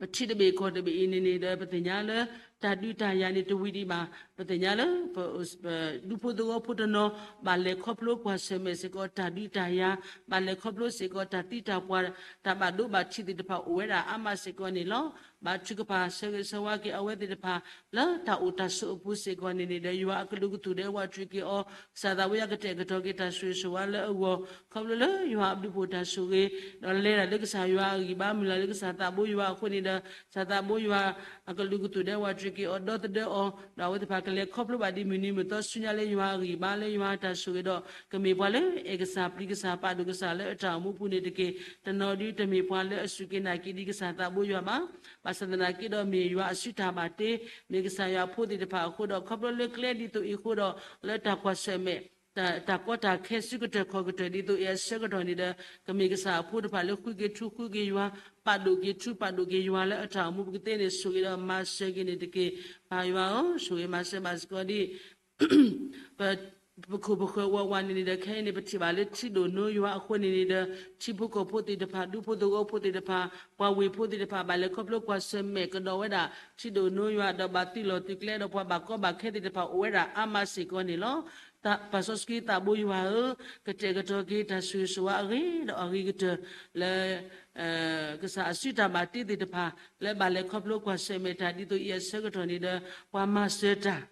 ပထံတဘ့ၣ်ကီၢ်တဘ့ၣ်အံၤန့ၣ်န့ၣ်ဒီး ပသ့ၣ်ညါလၢ တၢ်ဒုးတၢ်ယၤန့ၣ်တဝံၤဒံးဘၣ်. ပသ့ၣ်ညါလၢ ပ ပဒူဖိသဝီဖိတနီၤ ဘၣ်လဲၤခီဖျိကွၢ်ဆၢၣ်မဲာ်စ့ၢ်ကီးတၢ်ဒုးတၢ်ယၤ, ဘၣ်လဲၤခီဖျိစ့ၢ်ကီးတၢ်သံတၢ်ပှၢ်, တၢ်ဘၣ်ဒိဘၣ်ထံးသ့ၣ်တဖၣ်အိၣ်ဝဲဒၣ်အါမးစ့ၢ်ကီးန့ၣ်လီၤ. ဘါထုကဖၣ်ဆၢဂ့ၤဆၢဝါက့ၤအဝဲသ့ၣ်တဖၣ် လၢတၢ်အိၣ်တၢ်ဆိးအပူၤစ့ၢ်ကီးန့ၣ်န့ၣ်ဒီး ယွၤအကလုာ်ကသူၣ်ဒဲးဝးတရံးက့ၤအီၤ, ကစၢ်သးဘိယွၤကတဲာ်ကတီၤက့ၤတၢ်ဆိၣ်ဂ့ၤဆိၣ်ဝါလၢအဂီၢ် ခီဖျိလၢယွၤအဘျုးအဖှိၣ်တၢ်ဆိၣ်ဂ့ၤ ဒီးလဲၤတၢ်လၢကစၢ်ယွၤအဂံၢ်ဘါ မုၢ်လၢ်လၢကစၢ်သးဘိယွၤအဃိန့ၣ်ဒီး ကစၢ်သးဘိယွၤအကလုာ်ကသူၣ်ဒဲးဝးတရံး က့ၤအီၤဒီသဒၢအီၤ, ဒီးအဝဲသ့ၣ်တဖၣ်ကလဲၤခီဖျိဘၣ်ဒ်မုၢ်နံၤမုၢ်သီဆူညါလၢယွၤအဂံၢ်ဘါ လၢယွၤအတၢ်ဆိၣ်ဂ့ၤဒီး ကမ့ၢ်ပှၤလၢအဲၣ်ကစၢ် ပျံၤကစၢ် ပာ်ဒိၣ်ကစၢ်လၢအတၢ်အိၣ်မူပူၤန့ၣ်တက့ၢ်. တနီၤဒုတမ့ၢ်ပှၤလၢအစူၢ်က့ၤနာ်က့ၤဒံးကစၢ်သးဘိယွၤဘၣ်. ဘၣ်ဆၣ်သနာ်က့ဒီးမ့ၢ်ယွၤအစုတၢ်ဘၣ်တ့, မ့ၢ်ကစၢ်ယွၤအဖိသ့ၣ်တဖၣ်အဃိဒီး ခီဖျိလၢကျဲဒ်သိးအံၤအဃိဒီး လၢတၢ်ကွၢ်ဆၢၣ်မဲာ် တၢ်ကီတၢ်ခဲစုကတၢၢ်ခီၣ်ကတၢၢ်ဒ်သိးအံၤအဆၢကတီၢ်န့ၣ်ဒီး ကမ့ၢ်ကစၢ်အဖိတဖၣ်လၢဃုက့ၤထူဃုက့ၤယွၤ, ပာ်ဒိၣ်က့ၤထူပာ်ဒိၣ်က့ၤယွၤလၢအတၢ်အိၣ်မူပူၤကသ့န့ၣ် ဆိၣ်ဂ့ၤဒီးမၤစၢၤက့ၤန့ၣ်တက့ၢ်. ပၢ်ယွၤဧၢ, ဆိၣ်ဂ့ၤမၤစၢၤဘၣ်စ့ၢ်ကီးဒ် ပ ပခိၣ်ပဃၢၤဝးဝးန့ၣ်န့ၣ်ဒီး ခဲအံၤန့ၣ် ပထံၣ်ဘၣ်လၢထံဒိၣ်နိယွၤအဃိန့ၣ်န့ၣ်ဒီး ထံဖိကီၢ်ဖိသ့ၣ်တဖၣ် ဒူဖိသဝီဖိသ့ၣ်တဖၣ် ပှၤဝ့ၢ်ဖိသ့ၣ်တဖၣ် ဘၣ်လဲၤခီဖျိကွၢ်ဆၢၣ်မဲာ်ကဒီးဝဲဒၣ် ထံဒိၣ်နိယွၤ ဒီးဘၣ်သုးလီၢ်သုးကျဲဒီးပှၤဘၣ်ကီဘၣ်ခဲသ့ၣ်တဖၣ်အိၣ်ဝဲဒၣ်အါမးစ့ၢ်ကီးန့ၣ်လီၤ. ပၢ်စီဆှံသးဘိယွၤဧၢ, ကတဲာ်ကတီၤက့ၤတၢ်ဆိၣ်ဂ့ၤဆိၣ်ဝါအဂ့ၤဒီးအဂ့ၤကတၢၢ်လၢ ကစၢ်အစုတၢ်ဘၣ်တ့သ့ၣ်တဖၣ် လၢဘၣ်လဲၤခီဖျိကွၢ်ဆၢၣ်မဲာ်တၢ်ဒ်သိးအံၤအဆၢကတီၢ်န့ၣ်ဒီး ပှၤမၤစၢၤတၢ်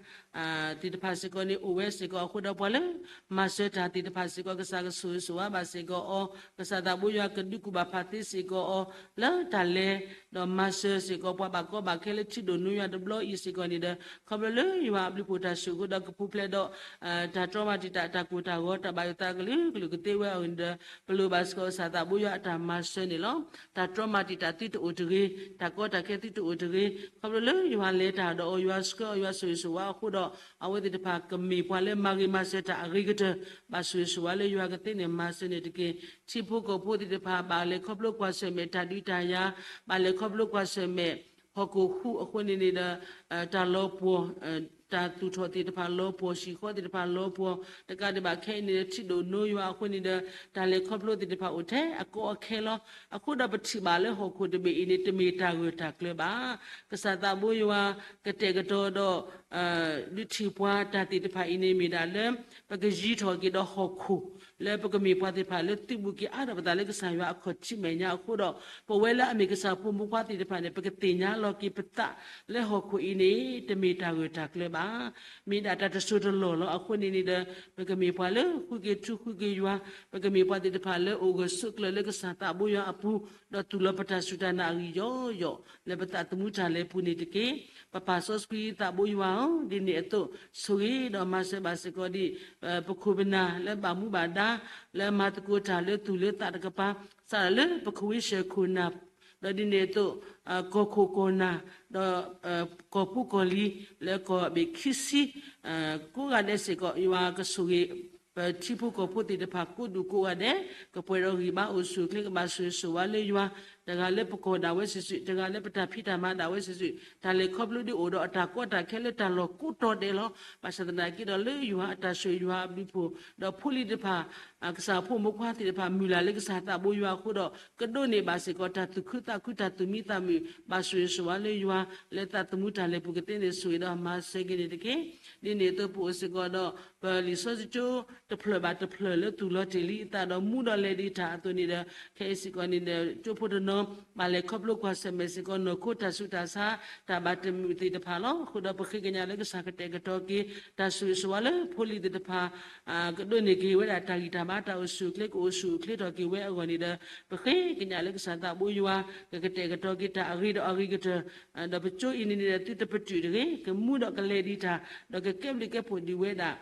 သ့ၣ်တဖၣ်စ့ၢ်ကီးန့ၣ် အိၣ်ဝဲစ့ၢ်ကီးအဃိဒီး ပှၤလၢမၤစၢၤတၢ်သ့ၣ်တဖၣ်စ့ၢ်ကီး ကစၢ်ကဆိၣ်ဂ့ၤဆိၣ်ဝါဘၣ်စ့ၢ်ကီးအီၤ, ကစၢ်သးဘိယွၤကဒုးကူၣ်ဘၣ်ဖးသ့စ့ၢ်ကီးအီၤ လၢတၢ်လဲၤ ဒီးမၤစၢၤစ့ၢ်ကီး ပှၤဘၣ်ကီဘၣ်ခဲလၢထံဒိၣ်နိယွၤတဘျီအံၤစ့ၢ်ကီးန့ၣ်ဒီး ခီဖျိလၢယွၤအဘျုးဖှိၣ်တၢ်ဆိၣ်ဂ့ၤဒီးကပူၤဖျဲးဒီး တၢ်တြီမၤတံာ်တာ် တၢ်ကိၢ်တၢ်ဂီၤ တၢ်ဘၣ်ယိၣ်သးကလုာ်ကလုာ်ကသ့ဝဲအဂ့ၢ်န့ၣ်ဒီး ပလိၣ်ဘၣ်စ့ၢ်ကီးကစၢ်သးဘိယွၤအတၢ်မၤစၢၤန့ၣ်လီၤ. တၢ်တြီမၤတံာ်တာ်သုတအိၣ်တဂ့ၤ, တၢ်ကီတၢ်ခဲသုတအိၣ်တဂ့ၤ, ခီဖျိလၢယွၤလဲၤတၢ်ဒီးအီၤ ယွၤဆှၢအီၤ ယွၤဆိၣ်ဂ့ၤဆိၣ်ဝါအဃိဒီး အဝဲသ့ၣ်တဖၣ်ကမ့ၢ်ပှၤလၢမၤဂ့ၤမၤစၢၤတၢ်အဂ့ၤကတၢၢ် ဘၣ်ဆိၣ်ဂ့ၤဆိၣ်ဝါလၢယွၤကသ့န့ၣ် မၤစၢၤန့ၣ်တက့ၢ်. ထံဖိကီၢ်ဖိသ့ၣ်တဖၣ် ဘၣ်လဲၤခီဖျိကွၢ်ဆၢၣ်မဲာ်တၢ်ဒုးတၢ်ယၤ, ဘၣ်လဲၤခီဖျိကွၢ်ဆၢၣ်မဲာ် ဟီၣ်ခိၣ်ဃုအဃိန့ၣ်န့ၣ်ဒီး တၢ်လီၤပှီၢ် တၢ်သူၣ်ထီၣ်သ့ၣ်တဖၣ်လီၤပှီၢ် ဟံၣ်ဃီသ့ၣ်တဖၣ်လီၤပှီၢ် တကးဒံးဘၣ်ခဲအံၤန့ၣ်ဒီး ထံဒိၣ်နိယွၤအဃိန့ၣ်ဒီး တၢ်လဲၤခီဖျိသ့ၣ်တဖၣ်အိၣ်ထဲအကီအခဲလီၤ. အဃိဒီးပထံၣ်ဘၣ်လၢဟီၣ်ခိၣ်တဘ့ၣ်အံၤန့ၣ် တမ့ၢ်တၢ်ဂၢၢ်တၢ်ကျၢၤဘၣ်. ကစၢ်သးဘိယွၤ ကတဲာ်ကတီၤဒီး ဒုးထံၣ်ပှၤတၢ်သ့ၣ်တဖၣ်အံၤန့ၣ် မ့ၢ်ဒၣ်လၢ ပကယံၤထီၣ်က့ၤဒီးဟီၣ်ခိၣ် လၢပကမ့ၢ်ပှၤသ့ၣ်တဖၣ်လၢသုးဘူးက့ၤအါထီၣ်ပသးလၢကစၢ်ယွၤအခီၣ်ထံးမဲာ်ညါအဃိဒီး ပဝဲလၢအမ့ၢ်ကစၢ်ဖိမုၣ်ဖိခွါသ့ၣ်တဖၣ်န့ၣ် ပကသ့ၣ်ညါလီၤက့ၤပသးလၢဟီၣ်ခိၣ်အံၤန့ၣ် တမ့ၢ်တၢ်ဂၢၢ်တၢ်ကျၢၤဘၣ်. မ့ၢ်ဒၣ်တၢ်တစိၢ်တလီၢ်လီၤ. အဃိန့ၣ်န့ၣ်ဒီး ပကမ့ၢ်ပှၤလၢဃုက့ၤထူဃုက့ၤယွၤ, ပကမ့ၢ်ပှၤသ့ၣ်တဖၣ်လၢအိၣ်ဂၢၢ်ဆိးကျၢၤလၢကစၢ်သးဘိယွၤအပူၤ, ဒီးသူၣ်လီၤပတၢ်စူၢ်တၢ်နာ်အဂံၢ်ယီယီ လၢပသးသမူတၢ်လဲၤပူၤန့ၣ်တက့ၢ်. ပပၢ်စီဆှံသးဘိယွၤဧၢ, ဒ်န့ၣ်အသိး ဆိၣ်ဂ့ၤဒီးမၤစၢၤဘၣ်စ့ၢ်ကီးဒံး ပခိၣ်ပနၢ်လၢဘၣ်မူဘၣ်ဒါ လၢမၤသကိးတၢ်လၢသူၣ်လၢသးတကပၤ, စးထီၣ်လၢပခိၣ်ဝ့ၢ်ဆဲၣ်ခိၣ်နၢ်, ဒီးဒ်န့ၣ်အသိး ကီၢ်ခိၣ်ကီၢ်နၢ်, ဒီး ကီၢ်ပူၤကီၢ်လံၤ လၢကီၢ်ဘ့ၣ်ခံဆံ ကိးဂၤဒဲးစ့ၢ်ကီး ယွၤကဆိၣ်ဂ့ၤ ပထံဖိကီၢ်ဖိသ့ၣ်တဖၣ်ကိးဒူၣ်ကိးဂၤဒဲး ကပှဲၤဒီးဂံၢ်ဘါအိၣ်ဆူၣ်အိၣ်ချ့ ကဘၣ်ဆိၣ်ဂ့ၤဆိၣ်ဝါလၢယွၤ, တဂၤလၢပကီၢ်ဒၣ်ဝဲစုာ်စုာ်, တဂၤလၢပတၢ်ဖံးတၢ်မၤဒၣ်ဝဲစုာ်စုာ်, တၢ်လဲၤခီဖျိဒ်အိၣ်ဒီးအတၢ်ကီတၢ်ခဲလၢတၢ်လီၢ်ကိးတီၤဒဲးလီၤ. ဘၣ်ဆၣ်သနာ်က့ဒီးလၢယွၤအတၢ်ဆိၣ်ဂ့ၤ ယွၤအဘျုးဖှိၣ် ဒီးဖိလံၤတဖၣ် ကစၢ်ဖိမုၣ်ဖိခွါသ့ၣ်တဖၣ် မုၢ်လၢ်လၢကစၢ်သးဘိယွၤအဃိဒီး ကဒိးန့ၢ်ဘၣ်စ့ၢ်ကီးတၢ်သူၣ်ခုသးခု တၢ်သူၣ်မံသးမုာ်, ဘၣ်ဆိၣ်ဂ့ၤဆိၣ်ဝါလၢယွၤ လၢသးသမူတၢ်လဲၤပူၤကသ့န့ၣ် ဆိၣ်ဂ့ၤဒီးမၤစၢၤက့ၤန့ၣ်တက့ၢ်. ဒ်န့ၣ်အသိးပအိၣ်စ့ၢ်ကီးဒီး ပလံာ်စီဆှံကၠိတဖျၢၣ်ဘၣ်တဖျၢၣ်လၢသူၣ်လီၤတ့ၢ်လံအသးဒီးမူဒီးလဲၤဒံးတၢ်အသိးန့ၣ်ဒီး ခဲအံၤစ့ၢ်ကီးန့ၣ်ဒီး ကၠိဖိတနီၤ ဘၣ်လဲၤခီဖျိကွၢ်ဆၢၣ်မဲာ်စ့ၢ်ကီး နီၢ်ခိတၢ်ဆူးတၢ်ဆါ တၢ်ဘၣ်တမုာ်သ့ၣ်တဖၣ်လီၤ. အဃိဒီးပဃ့ကညးလၢကစၢ်ကတဲာ်ကတီၤက့ၤ တၢ်ဆိၣ်ဂ့ၤဆိၣ်ဝါလၢဖိလံၤသ့ၣ်တဖၣ် ကဒိးန့ၢ်က့ၤဝဲဒၣ်တၢ်ဂံၢ်တၢ်ဘါ တၢ်အိၣ်ဆူၣ်အိၣ်ချ့ ကအိၣ်ဆူၣ်အိၣ်ချ့ထီၣ်က့ၤဝဲအဂီၢ်န့ၣ်ဒီး ပဃ့ကညးလၢကစၢ်သးဘိယွၤ ကကတဲာ်ကတီၤက့ၤတၢ်အဂ့ၤဒီးအဂ့ၤကတၢၢ် ဒီးပကၠိအံၤန့ၣ်န့ၣ်ဒီး သုတပတုာ်တဂ့ၤ, ကမူဒီးကလဲၤဒံးတၢ် ဒီးကကဲဘျုးကဲဖှိၣ်ဒံးဝဲဒၣ်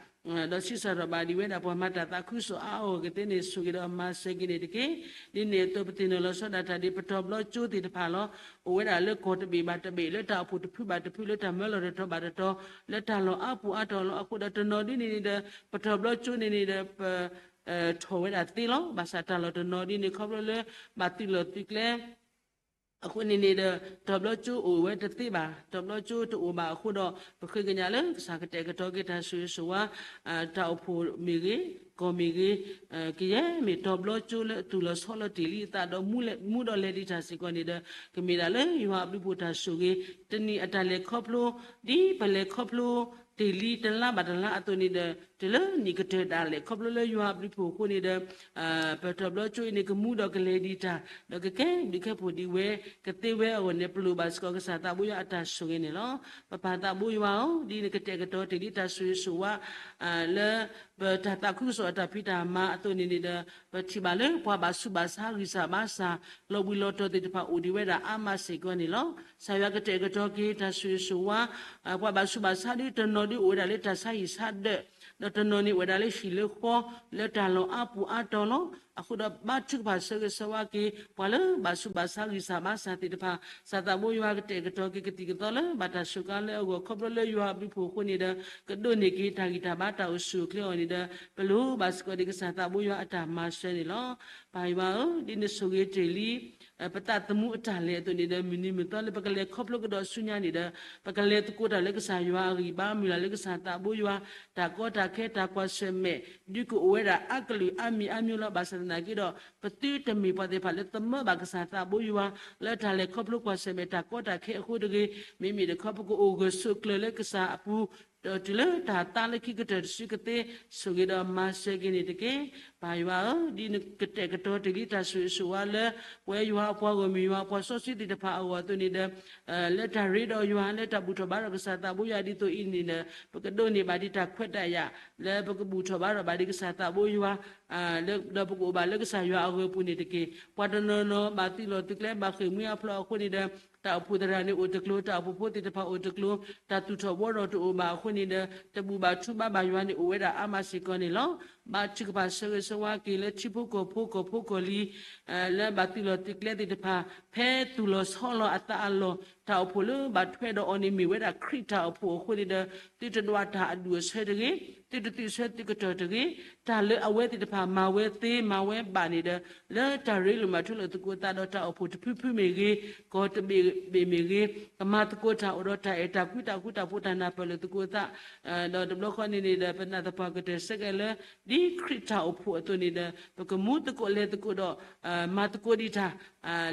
ဒီးဆံးစၢ်ထီၣ်ဘၣ်ဒံးဝဲဒၣ် ပှၤမၤတၢ်သးခုကစီၣ်အါအါဂီၢ်ဂီၢ်ကသ့န့ၣ် ဆိၣ်ဂ့ၤဒီးမၤစၢၤက့ၤန့ၣ်တက့ၢ်. ဒ်န့ၣ်အသိးပသ့ၣ်နီၣ်လီၤဆီဒၣ်တၢ်ဒ်ပတီၤဘျီကၠိသ့ၣ်တဖၣ်လီၤ. အိၣ်ဝဲဒၣ်လၢကီၢ်တဘ့ၣ်ဘၣ်တဘ့ၣ် လၢတၢ်အိၣ်ဖှိၣ်တဖုဘၣ်တဖု လၢတၢ်မၢလီၤတတီၤဘၣ်တတီၤ လၢတၢ်လီၢ်အါပူၤအါတီၤလီၤ. အဃိဒီးတနီၤဒ်န့ၣ်န့ၣ်ဒီး ပတီၤဘျီကၠိန့ၣ်န့ၣ်ဒီး ပ ထီၣ်ဝဲဒၣ်သ့လီၤ. ဘၣ်ဆၣ်တၢ်လီၢ်တနီၤဒ်န့ၣ် ခီဖျိလၢ ဘၣ်သုးလီၢ်သုးကျဲ အဃိန့ၣ်န့ၣ်ဒီး တီၤဘျီကၠိအိၣ်ဝဲတသ့ဘၣ်, တီၤဘျီကၠိတအိၣ်ဘၣ်အဃိဒီး ပဃ့ကညးလၢကစၢ်ကတဲာ်ကတီၤက့ၤတၢ်ဆိၣ်ဂ့ၤဆိၣ်ဝါ တၢ်အိၣ်ဖှိၣ်မ့ၢ်ဂ့ၤ, ကီၢ်မ့ၢ်ဂ့ၤ, ကယဲၢ်မ့ၢ်တီၤဘျီကၠိလၢအသူၣ်လီၤဆီလီၤတ့ၢ်လံအသးဒီး မူဒီးလဲၤဒံးတၢ်စ့ၢ်ကီးန့ၣ်ဒီး ကမ့ၢ်ဒၣ်လၢယွၤအဘျုးဖှိၣ်တၢ်ဆိၣ်ဂ့ၤ တနံၤအတၢ်လဲၤခီဖျိ ဒ်ပလဲၤခီဖျိတ့ၢ်လံတလါဘၣ်တလါအသိးန့ၣ်ဒီး တုၤလၢနံၣ်ကတၢၢ်ဒၣ်လဲာ် ခီဖျိလၢယွၤအဘျုးအဖှိၣ်အဃိန့ၣ်ဒီး ပတၢ်ဘျီကၠိအံၤန့ၣ် ကမူဒီးကလဲၤဒံးတၢ် ဒီးကကဲဘျုးကဲဖှိၣ်ဒံးဝဲ ကသ့ဝဲအဂီၢ်န့ၣ် ပလိၣ်ဘၣ်စ့ၢ်ကီးကစၢ်သးဘိယွၤအတၢ်ဆိၣ်ဂ့ၤန့ၣ်လီၤ. ပပၢ်သးဘိယွၤဧၢ, ဒ်နကတဲာ်ကတီၤတ့ၢ်လံတၢ်ဆိၣ်ဂ့ၤဆိၣ်ဝါ လၢ ပတၢ်သးခုကစီၣ်အတၢ်ဖံးတၢ်မၤအသိးန့ၣ်န့ၣ်ဒီး ပထံၣ်ဘၣ်လၢပှၤဘၣ်ဆူးဘၣ်ဆါ ဂံၢ်စၢ်ဘါစၢ် လီၤဘှံးလီၤတီၤသ့ၣ်တဖၣ်အိၣ်ဒံးဝဲဒၣ်အါမးစ့ၢ်ကီးန့ၣ်လီၤ. ကစၢ်ယွၤကတဲာ်ကတီၤက့ၤတၢ်ဆိၣ်ဂ့ၤဆိၣ်ဝါ ပှၤဘၣ်ဆူးဘၣ်ဆါဒ်တနီၤဒ်အိၣ်ဝဲဒၣ်လၢတၢ်ဆါဟံၣ်ဆါဒၢး ဒီးတနီၤန့ၣ်အိၣ်ဝဲဒၣ်လၢဟံၣ်လၢဃီ လၢတၢ်လီၢ်အါပူၤအါတီၤလီၤ. အဃိဒီးဘါထုကဖၣ်ဆၢဂ့ၤဆၢဝါက့ၤ ပှၤလၢဘၣ်ဆူးဘၣ်ဆါဂံၢ်စၢ်ဘါစၢ်သ့ၣ်တဖၣ် ကစၢ်သးဘိယွၤကတဲာ်ကတီၤက့ၤကသံၣ်ကသီလၢဘၣ်တၢ်စူးကါလၢအဂီၢ် ခီဖျိလၢယွၤအဘျုးအဖှိၣ်အဃိန့ၣ်ဒီး ကဒိးန့ၢ်က့ၤတၢ်ဂံၢ်တၢ်ဘါတၢ်အိၣ်ဆူၣ်အိၣ်ချ့အဂီၢ်န့ၣ်ဒီး ပလိၣ်ဘၣ်စ့ၢ်ကီးဒံးကစၢ်သးဘိယွၤအတၢ်မၤစၢၤန့ၣ်လီၤ. ပၢ်ယွၤဧၢ, ဒ်နဆိၣ်ဂ့ၤတ့ၢ်လံ ပသးသမူအတၢ်လဲၤအသိးန့ၣ်ဒီး မုၢ်နံၤမုၢ်သီလၢပကလဲၤခီဖျိကဒီးဆူညါန့ၣ်ဒီး ပကလဲၤသကိးတၢ်လၢကစၢ်ယွၤအဂံၢ်ဘါ မုၢ်လၢ်လၢကစၢ်သးဘိယွၤ တၢ်ကီတၢ်ခဲတၢ်ကွၢ်ဆၢၣ်မဲာ် ဒုးကအိၣ်ဝဲဒၣ်အါကလုာ်အါမံၤအါမံၤလီၤ. ဘၣ်ဆၣ်သနာ်က့ဒီး ပသုတမ့ၢ်ပှၤသ့ၣ်တဖၣ်လၢသမၢဘၣ်ကစၢ်သးဘိယွၤ လၢတၢ်လဲၤခီဖျိကွၢ်ဆၢၣ်မဲာ်တၢ်ကီတၢ်ခဲအဃိတဂ့ၤ, မ့မ့ၢ်တခီ ပကအိၣ်ဂၢၢ်ဆိးကျၢၤလၢကစၢ်အပူၤ ဒီးတုၤလၢတၢ်သါလၢခံကတၢၢ်တစုကသ့ ဆိၣ်ဂ့ၤဒီးမၤစၢၤက့ၤန့ၣ်တက့ၢ်. ပၢ်ယွၤဧၢ, ဒ်နကတဲာ်ကတီၤတ့ၢ်လံတၢ်ဆိၣ်ဂ့ၤဆိၣ်ဝါလၢ ပဝဲယွၤအပှၤဂီၢ်မုၢ် ယွၤအပှၤစီဆှံသ့ၣ်တဖၣ်အဂီၢ်အသိးန့ၣ်ဒီး လၢတၢ်ရ့ဒီးယွၤ လၢတၢ်ဘူၣ်ထီၣ်ဘါထီၣ်ကစၢ်သးဘိယွၤဒ်သိးအံၤန့ၣ်ဒီး ပကဒိးန့ၢ်ဘၣ်ဒံးတၢ်ခွဲးတၢ်ယာ် လၢပကဘူၣ်ထီၣ်ဘါထီၣ်ဘၣ်ဒံးကစၢ်သးဘိယွၤ ဒီးပကအိၣ်ဘၣ်လၢကစၢ်ယွၤအဂၢၤအပူၤန့ၣ်တက့ၢ်. ပှၤတနီၤနီၤဘၣ်သုးလီၢ်သုးကျဲဘၣ်ဃ့ၢ်မှံဟးဖျိးအဃိန့ၣ်ဒီး တၢ်အိၣ်ဖှိၣ်သရၣ်န့ၣ်အိၣ်တကျိၤ တၢ်အိၣ်ဖှိၣ်ဖိသ့ၣ်တဖၣ်အိၣ်တကျိၤ တၢ်သူၣ်ထီၣ်ဘှီထီၣ်တအိၣ်ဘၣ်အဃိန့ၣ်ဒီး တဘူၣ်ဘၣ်ထူဘၣ်ဘၣ်ယွၤန့ၣ်အိၣ်ဝဲဒၣ်အါမးစ့ၢ်ကီးန့ၣ်လီၤ. ဘါထုကဖၣ်ဆၢဂ့ၤဆၢဝါက့ၤလၢထံဖိကီၢ်ဖိကီၢ်ဖိကီၢ်လံၤ လၢဘၣ်သုးလီၢ်သုးကျဲသ့ၣ်တဖၣ် ဖဲသူၣ်လီၤဆီလီၤအသးအလီၢ် တၢ်အိၣ်ဖှိၣ်လၢဘၣ်ထွဲဒီးအီၤန့ၣ်မ့ၢ်ဝဲဒၣ်ခရံာ်တၢ်အိၣ်ဖှိၣ်အဃိန့ၣ်ဒီး သုတဒွးတၢ်အဒူၣ်အဆၢတဂ့ၤ, သုတသုးဆၢသုကတီၢ်တဂ့ၤ, တၢ်လၢအဝဲသ့ၣ်တဖၣ်မၤဝဲသ့မၤဝဲဘၣ်န့ၣ်ဒီး လၢတၢ်ရ့လိာ်မၤထူလိာ်သကိးသးဒီးတၢ်အိၣ်ဖှိၣ်တဖုဖုမ့ၢ်ဂ့ၤ, ကီၢ်တဘ့ၣ်ဘ့ၣ်မ့ၢ်ဂ့ၤ, ကမၤသကိးတၢ်အိၣ်ဒီးတၢ်အဲၣ်တၢ်ကွံတၢ်ဃူတၢ်ဖိးတၢ်နၢ်ပၢၢ်လိာ်သကိးသး ဒီးတဘျီဃီန့ၣ်န့ၣ်ဒီး ပနာ်သပှၢ်ကတၢၢ်ဆၢကဲလၢ ဒ်ခရံာ်တၢ်အိၣ်ဖှိၣ်အသိးန့ၣ်ဒီး ပကမူသကိးလဲၤသကိးဒီး မၤသကိးဒံးတၢ်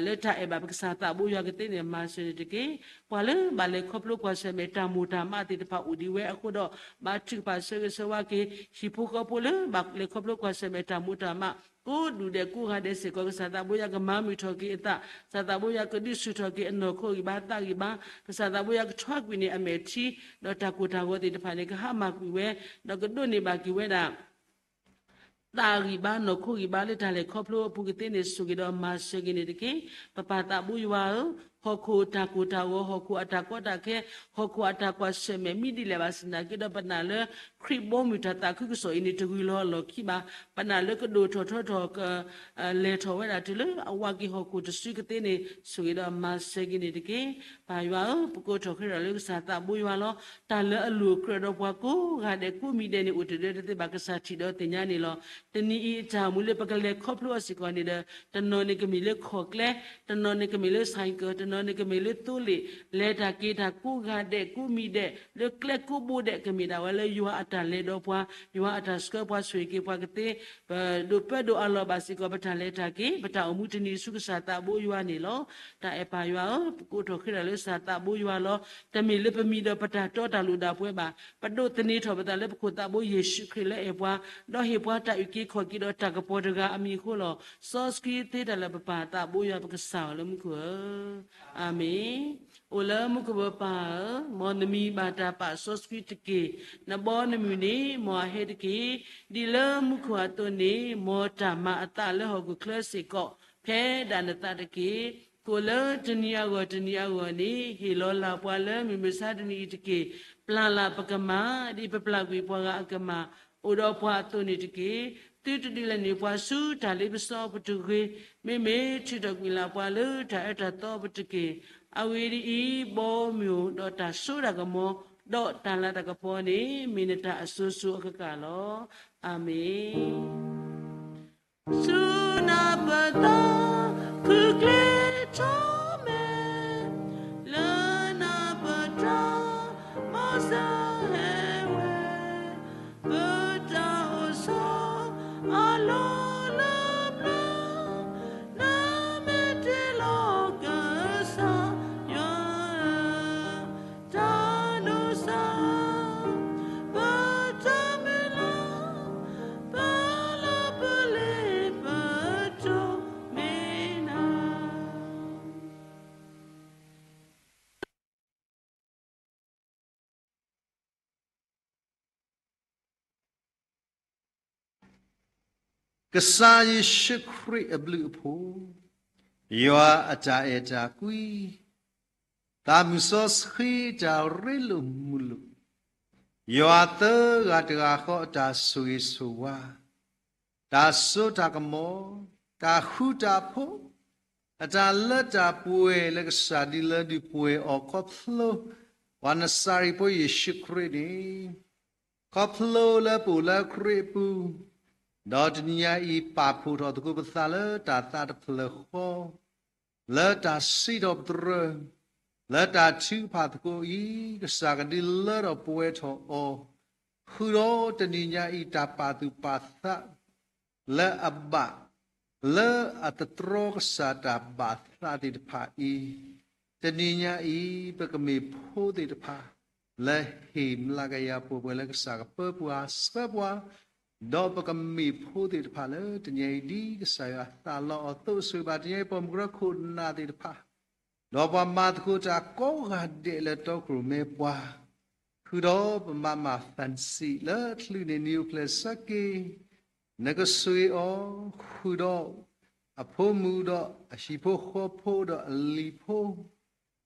လၢတၢ်အဲၣ်ဘၣ်ပကစၢ်သးဘိယွၤကသ့န့ၣ် မၤစၢၤန့ၣ်တက့ၢ်. ပှၤလၢဘၣ်လဲၤခီဖျိကွၢ်ဆၢၣ်မဲာ်တၢ်မိၢ်တၢ်မးသ့ၣ်တဖၣ်အိၣ်ဒံးဝဲအဃိဒီး ဘါထုကဖၣ်ဆၢဂ့ၤဆၢဝါက့ၤ ဟံၣ်ဖိဃီဖိလၢဘၣ်လဲၤခီဖျိကွၢ်ဆၢၣ်မဲာ်တၢ်မိၢ်တၢ်မး ကိးဒူၣ်ဒဲးကိးဂၤဒဲးစ့ၢ်ကီး ကစၢ်သးဘိယွၤကမၤမုာ်ထီၣ်က့ၤအသး, ကစၢ်သးဘိယွၤကဒုးဆူၣ်ထီၣ်က့ၤအနီၢ်ခိဂံၢ်ဘါသးဂံၢ်ဘါ, ကစၢ်သးဘိယွၤကထွါကွံာ်န့ၢ်အမဲာ်ထံ ဒီးတၢ်ကိၢ်တၢ်ဂီၤသ့ၣ်တဖၣ်န့ၣ် ကဟါမၢ်ကွံာ်ဝဲ ဒီးကဒိးန့ၢ်ဘၣ်က့ၤဝဲဒၣ် သးဂံၢ်ဘါနီၢ်ခိဂံၢ်ဘါလၢတၢ်လဲၤခီဖျိအပူၤကသ့န့ၣ် ဆိၣ်ဂ့ၤဒီးမၤစၢၤက့ၤန့ၣ်တက့ၢ်. ပပၢ်သးဘိယွၤဧၢ, ဟီၣ်ခိၣ်တၢ်ကိၢ်တၢ်ဂီၤ, ဟီၣ်ခိၣ်အတၢ်ကီတၢ်ခဲ, ဟီၣ်ခိၣ်အတၢ်ကွၢ်ဆၢၣ်မဲာ် မ့ၢ်ဒ်လဲၣ်ဘၣ်ဆၣ်သနာ်က့ဒီး ပနာ်လၢ ခရံာ်ဘီမုၢ်တၢ်သးခုကစီၣ်အံၤန့ၣ် တဂုၤလီၤအလီၢ်ခံဘၣ်. ပနာ်လၢကဒိၣ်ထီၣ်ထီထီၣ် က လဲၤထီၣ်ဝဲဒၣ်တုၤလၢအဝးက့ၤဟီၣ်ခိၣ်တစုကသ့န့ၣ် ဆိၣ်ဂ့ၤဒီးမၤစၢၤက့ၤန့ၣ်တက့ၢ်. ပၢ်ယွၤဧၢ, ပကိးထီၣ်ဃ့ထီၣ်လၢကစၢ်သးဘိယွၤလီၤ. တၢ်လၢအလိၣ်အကြၢးဒီးပှၤကိးဂၤဒဲးကိးမံၤဒဲးန့ၣ် အိၣ်တဒၢတသ့ဘၣ် ကစၢ်ထံၣ်ဒီးသ့ၣ်ညါန့ၣ်လီၤ. တနံၤအံၤအတၢ်အိၣ်မူလၢပကလဲၤခီဖျိအီၤစ့ၢ်ကီးန့ၣ်ဒီး တနီၤန့ၣ်ကမ့ၢ်လၢခီၣ်ကျဲ, တနီၤန့ၣ်ကမ့ၢ်လၢ ဆိုင်ကယ်, တနီၤန့ၣ်ကမ့ၢ်လၢသိလ့ၣ်, လဲၤတၢ်က့ၤတၢ်ကိးဂၤဒဲးကိးမံၤဒဲး လၢကျဲကိးဘိဒဲး ကမ့ၢ်ဒၣ်ဝဲလၢယွၤအတၢ်လဲၤဒီးပှၤ, ယွၤအတၢ်ဆှၢပှၤဆိၣ်ဂ့ၤက့ၤပှၤကသ့ ပဒိးပၢဒိးအလီၢ်ဘၣ်စ့ၢ်ကီး ပတၢ်လဲၤတၢ်က့ၤ ပတၢ်အိၣ်မူတနံၤဆူကစၢ်သးဘိယွၤန့ၣ်လီၤ. တၢ်အဲၣ်ပၢ်ယွၤဧၢ, ပကိးထီၣ်ဃ့ထီၣ်လၢကစၢ်သးဘိယွၤလီၤ. တမ့ၢ်လၢပမံၤဒီးပတၢ်တီတၢ်လိၣ်ဒၣ်ပှဲၤဘၣ်. ပဒိးသန့ၤထီၣ်ပသးလၢပခိၣ်သးဘိယ့ၣ်ၡူးခရံာ်လၢအဲၣ်ပှၤ, ဒီးဟ့ၣ်ပှၤတၢ်အုၣ်က့ၤခီၣ်က့ၤဒီးတၢ်ကပီၤတဂၤအမံၤအဃိလီၤ. စီဆှံသ့တၢ်လၢပပၢ်သးဘိယွၤပကစၢ်အီၤလၢမူခိၣ်ဧၢ, အၤမ့ၣ်. အိၣ်လၢမူခိၣ်ပပၢ်ဧၢ, မ်နမံၤဘၣ်တၢ်ပာ်စီဆှံတက့ၢ်. နဘီနမုၢ်န့ၣ် မ်အဟဲတက့ၢ်. ဒ်လၢမူခိၣ်အသိးန့ၣ် မ်တၢ်မၤအသးလၢဟီၣ်ခိၣ်ချၢစ့ၢ်ကီး ဖဲဒၣ်နသးတက့ၢ်. ကိၣ်လၢတနံၤအဂီၢ်တနံၤအဂီၢ်န့ၣ် ဟ့ၣ်လီၤလၢ်ပှၤလၢမုၢ်မဆါတနံၤအံၤတက့ၢ်. ပျၢ်လၢ်ပကမၣ် ဒ်ပပျၢ်ကွံာ်ပှၤဂၤအကမၣ်, အိၣ်ဒီးပှၤအသိးန့ၣ်တက့ၢ်. သုတဒုးလဲၤနုာ်ပှၤဆူတၢ်လ့ပစီအပူၤတဂ့ၤ, မ့မ့ၢ်ထုးထီၣ်ကွံာ်လၢ်ပှၤလၢတၢ်အၢတၢ်သီအပူၤတက့ၢ်. အဂ့ၢ်ဒ်အံၤ, ဘီမုၢ်ဒီးတၢ်စိတၢ်ကမီၤ ဒီးတၢ်လၤတၢ်ကပီၤန့ၣ် မ့ၢ်နတၢ်အစိၤစိၤအကကၢ်လီၤ. အၤမ့ၣ်. ဆူနၢ်ပၢၢ်သးခုကျဲထီမဲာ်, လၢနၢ်ပၢၢ်တၢ်မၤစၢၤဟဲဝဲ, ပတၢ်အိၣ်ဆီအလီၢ်လၢပျၢၤ, နမ့ၢ်တ့လီၤကစၢ်ယွၤဧၢ, တၢ်ဒိးစၢ် ပတၢ်မုၢ်လၢ် ကစၢ်ယ့ၣ်ၡူးခရံာ်အဘျုးအဖှိၣ်, ယွၤအတၢ်အဲၣ်တၢ်ကွံ, သးမုၢ်စီဆှံတၢ်ရ့လိာ်မုာ်လိာ်, ယွၤသၢဂၤတဂၤဃီအတၢ်ဆိၣ်ဂ့ၤဆိၣ်ဝါ, တၢ်စိတၢ်ကမီၤ, တၢ်ဃူတၢ်ဖိး, အတၢ်လၢတၢ်ပှဲၤလၢကစၢ်ဒုးလၢဒုးပှဲၤအီၤခီဖျိ ပှၤနစၤရ့းဖိယ့ၣ်ၡူးခရံာ်န့ၣ် ခီဖျိလၢပအိၣ်လၢခရံာ်အပူၤ, ဒီးတနံၤညါအံၤပာ်ဖှိၣ်ထီၣ်သကိးပသးလၢတၢ်သးတဖျၢၣ်ဃီ, လၢတၢ်စံးထီၣ်ပတြၢၤ, လၢတၢ်ထုကဖၣ်သကိးအံၤ, ကစၢ်ကဒုးလၢထီၣ်ပဝဲထီၣ်အီၤ, ဃုာ်ဒီးတနံၤညါအံၤတၢ်ပာ်သူၣ်ပာ်သး လၢအဘၣ်, လၢအတတြီကစၢ်တၢ်ဘၣ်သးသ့ၣ်တဖၣ်အံၤ, တနံၤညါအံၤ ပကမ့ၢ်ဖိသ့ၣ်တဖၣ် လၢဟ့ၣ်မျးကယၤပှဲၤပှဲၤလၢကစၢ်ကပၢပှၤဆှၢပှၤ, ဒီးပကမ့ၢ်ဖိသ့ၣ်တဖၣ်လၢတနံၤညါအံၤဒ်ကစၢ်ယွၤသးလီအီၤအသိး ဆိၣ်ဂ့ၤဘၣ်တနံၤညါအံၤ ပိာ်မုၣ်ကရၢခိၣ်နၢ်သ့ၣ်တဖၣ် ဒီးပှၤမၤသကိးတၢ်ကိးဂၤဒဲးလၢတီခိၣ်ရိၣ်မဲပှၤ, ဃုာ်ဒီးပမၤမၢ်ဖၣ်စံၣ်လၢချုးန့ၣ် နံၤအိၣ်ဖျဲၣ်ဆၢက့ၤ, နကဆိၣ်ဂ့ၤအီၤ, ဃုာ်ဒီးအဖိမုၣ်ဒီးအဟံၣ်ဖိဃီဖိ ဒီးအလံၤဖိ,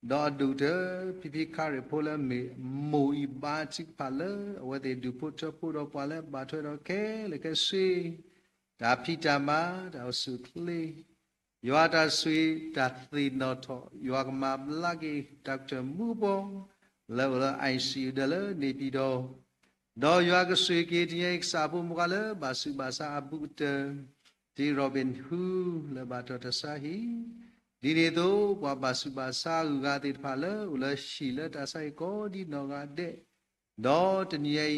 ဒီးအဒိၣ်ကတၢၢ် ဖံဖံခါရ့ၣ်ဖိလၢမ့ၢ်မိၢ်အံၤ ဘါထုကဖၣ်လၢအဝဲသ့ၣ်ဒူၣ်ဖိထၢဖိ ဒီးပှၤလၢဘၣ်ထွဲဒီးခဲလၢာ်ခဲဆ့ တၢ်ဖံးတၢ်မၤ တၢ်အိၣ်ဆူၣ်အိၣ်ချ့, ယွၤတၢ်ဆိၣ်ဂ့ၤ တၢ်သ့ၣ်နီၣ်ထီၣ်, ယွၤကမၤဘျါက့ၤ တၢ်ကတၢၢ်မူကပီၤ လၢအိၣ်လၢ I C U ဒီးလၢန့ၣ်ပံၤဒီး, ဒီးယွၤကဆိၣ်ဂ့ၤက့ၤတနံၤညါအံၤ ကစၢ်ဖိမုၣ်ခွါလၢဘၣ်ဆူးဘၣ်ဆါအဘူးကတၢၢ်, တံၤရီဘ့ၣ်ဟူ လၢဘၣ်တၢ်တၢ်ဆါဟံၣ်, ဒ်န့ၣ်အသိး ပှၤဘၣ်ဆူးဘၣ်ဆါအဂုၤအဂၤသ့ၣ်တဖၣ်လၢအိၣ်လၢဟံၣ်လၢတၢ်ဆါဟံၣ်ကိးဒံနီၢ်ဂၤဒဲး, ဒီးတနံၤညါ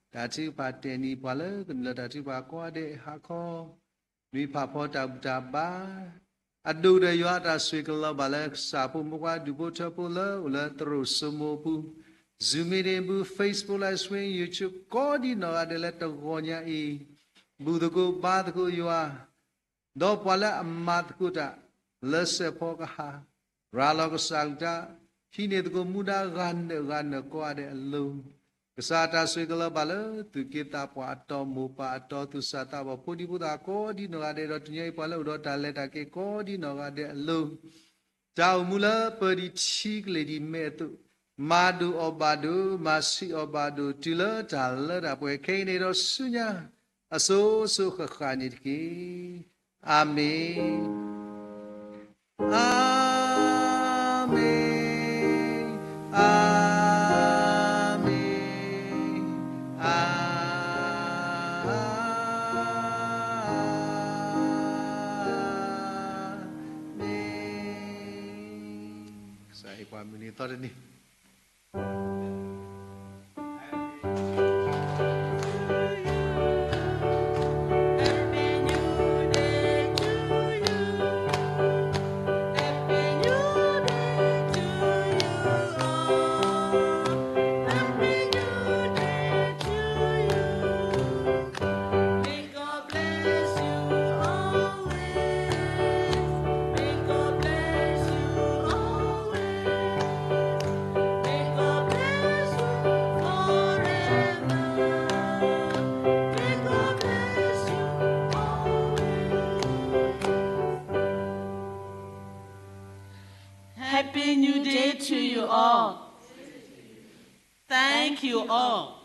အံၤ တၢ်ထုကဖၣ်တဲာ်နံၤ ပှၤလၢကနုာ်လီၤတၢ်ထုကဖၣ်ကိးဂၤဒဲးဟးခီ နွံဖးဖီတၢ်ဘူၣ်တၢ်ဘါ, အဒိၣ်ဒီးယွၤအတၢ်ဆိၣ်ဂ့ၤကလီၤဘၣ်လၢကစၢ်ဖိမုၣ်ခွါဒူၣ်ဖိထၢဖိလၢအိၣ်လၢသရိာ်စိမိၤအပူၤ, Zoom meeting အပူၤ, Facebook live stream, YouTube ကိးဒံနီၢ်ဂၤဒဲးလၢတဂီၤညါအံၤ, ဘူၣ်သကိးဘါသကိးယွၤ, ဒီးပှၤလၢအမၤသကိးတၢ် လၢစဲးဖီကဟၣ်, ရၤလီၤကစၢ်ကလုၢ်ကထါ, ဟံးန့ၢ်သကိးမူဒါဂၤနုာ်ဂၤနုာ်ကိးဂၤဒဲးအလိၤ, ကစၢ်တၢ်ဆိၣ်ဂ့ၤကလီၤဘၣ်လၢ သူၣ်က့သးပှၢ်အတီၢ်မိၢ်ပၢ်အတီၢ်သူၣ်စၢ်သးဘီၣ် ဖိဒံဖိသၣ်ကိးဒံနီၢ်ဂၤဒဲး ဒီးတနံၤညါအံၤပှၤလၢအိၣ်ဒီးတၢ်လဲၤတၢ်က့ၤကိးဒံနီၢ်ဂၤဒဲးအလိၤ, တၢ်အိၣ်မူလၢပၢၤဒံးထံကလဲၤဒံးမဲာ်အသိး, မၤဒိၣ်အီၣ်ဘၣ်ဒိၣ်, မၤဆံးအီၣ်ဘၣ်ဒိၣ် တုၤလၢတၢ်လၢတၢ်ပှဲၤခဲအံၤန့ၣ်ဒီးဆူညါ အစိၤစိၤဃၣ်ဃၣ်န့ၣ်တက့ၢ်. အၤမ့ၣ်, အၤမ့ၣ်, အၤမ့ၣ်, အၤမ့ၣ်. ကစၢ်ဟ့ၣ်ပှၤမုၢ်နံၤသီတနံၤ Happy New Day to you all. Thank you all.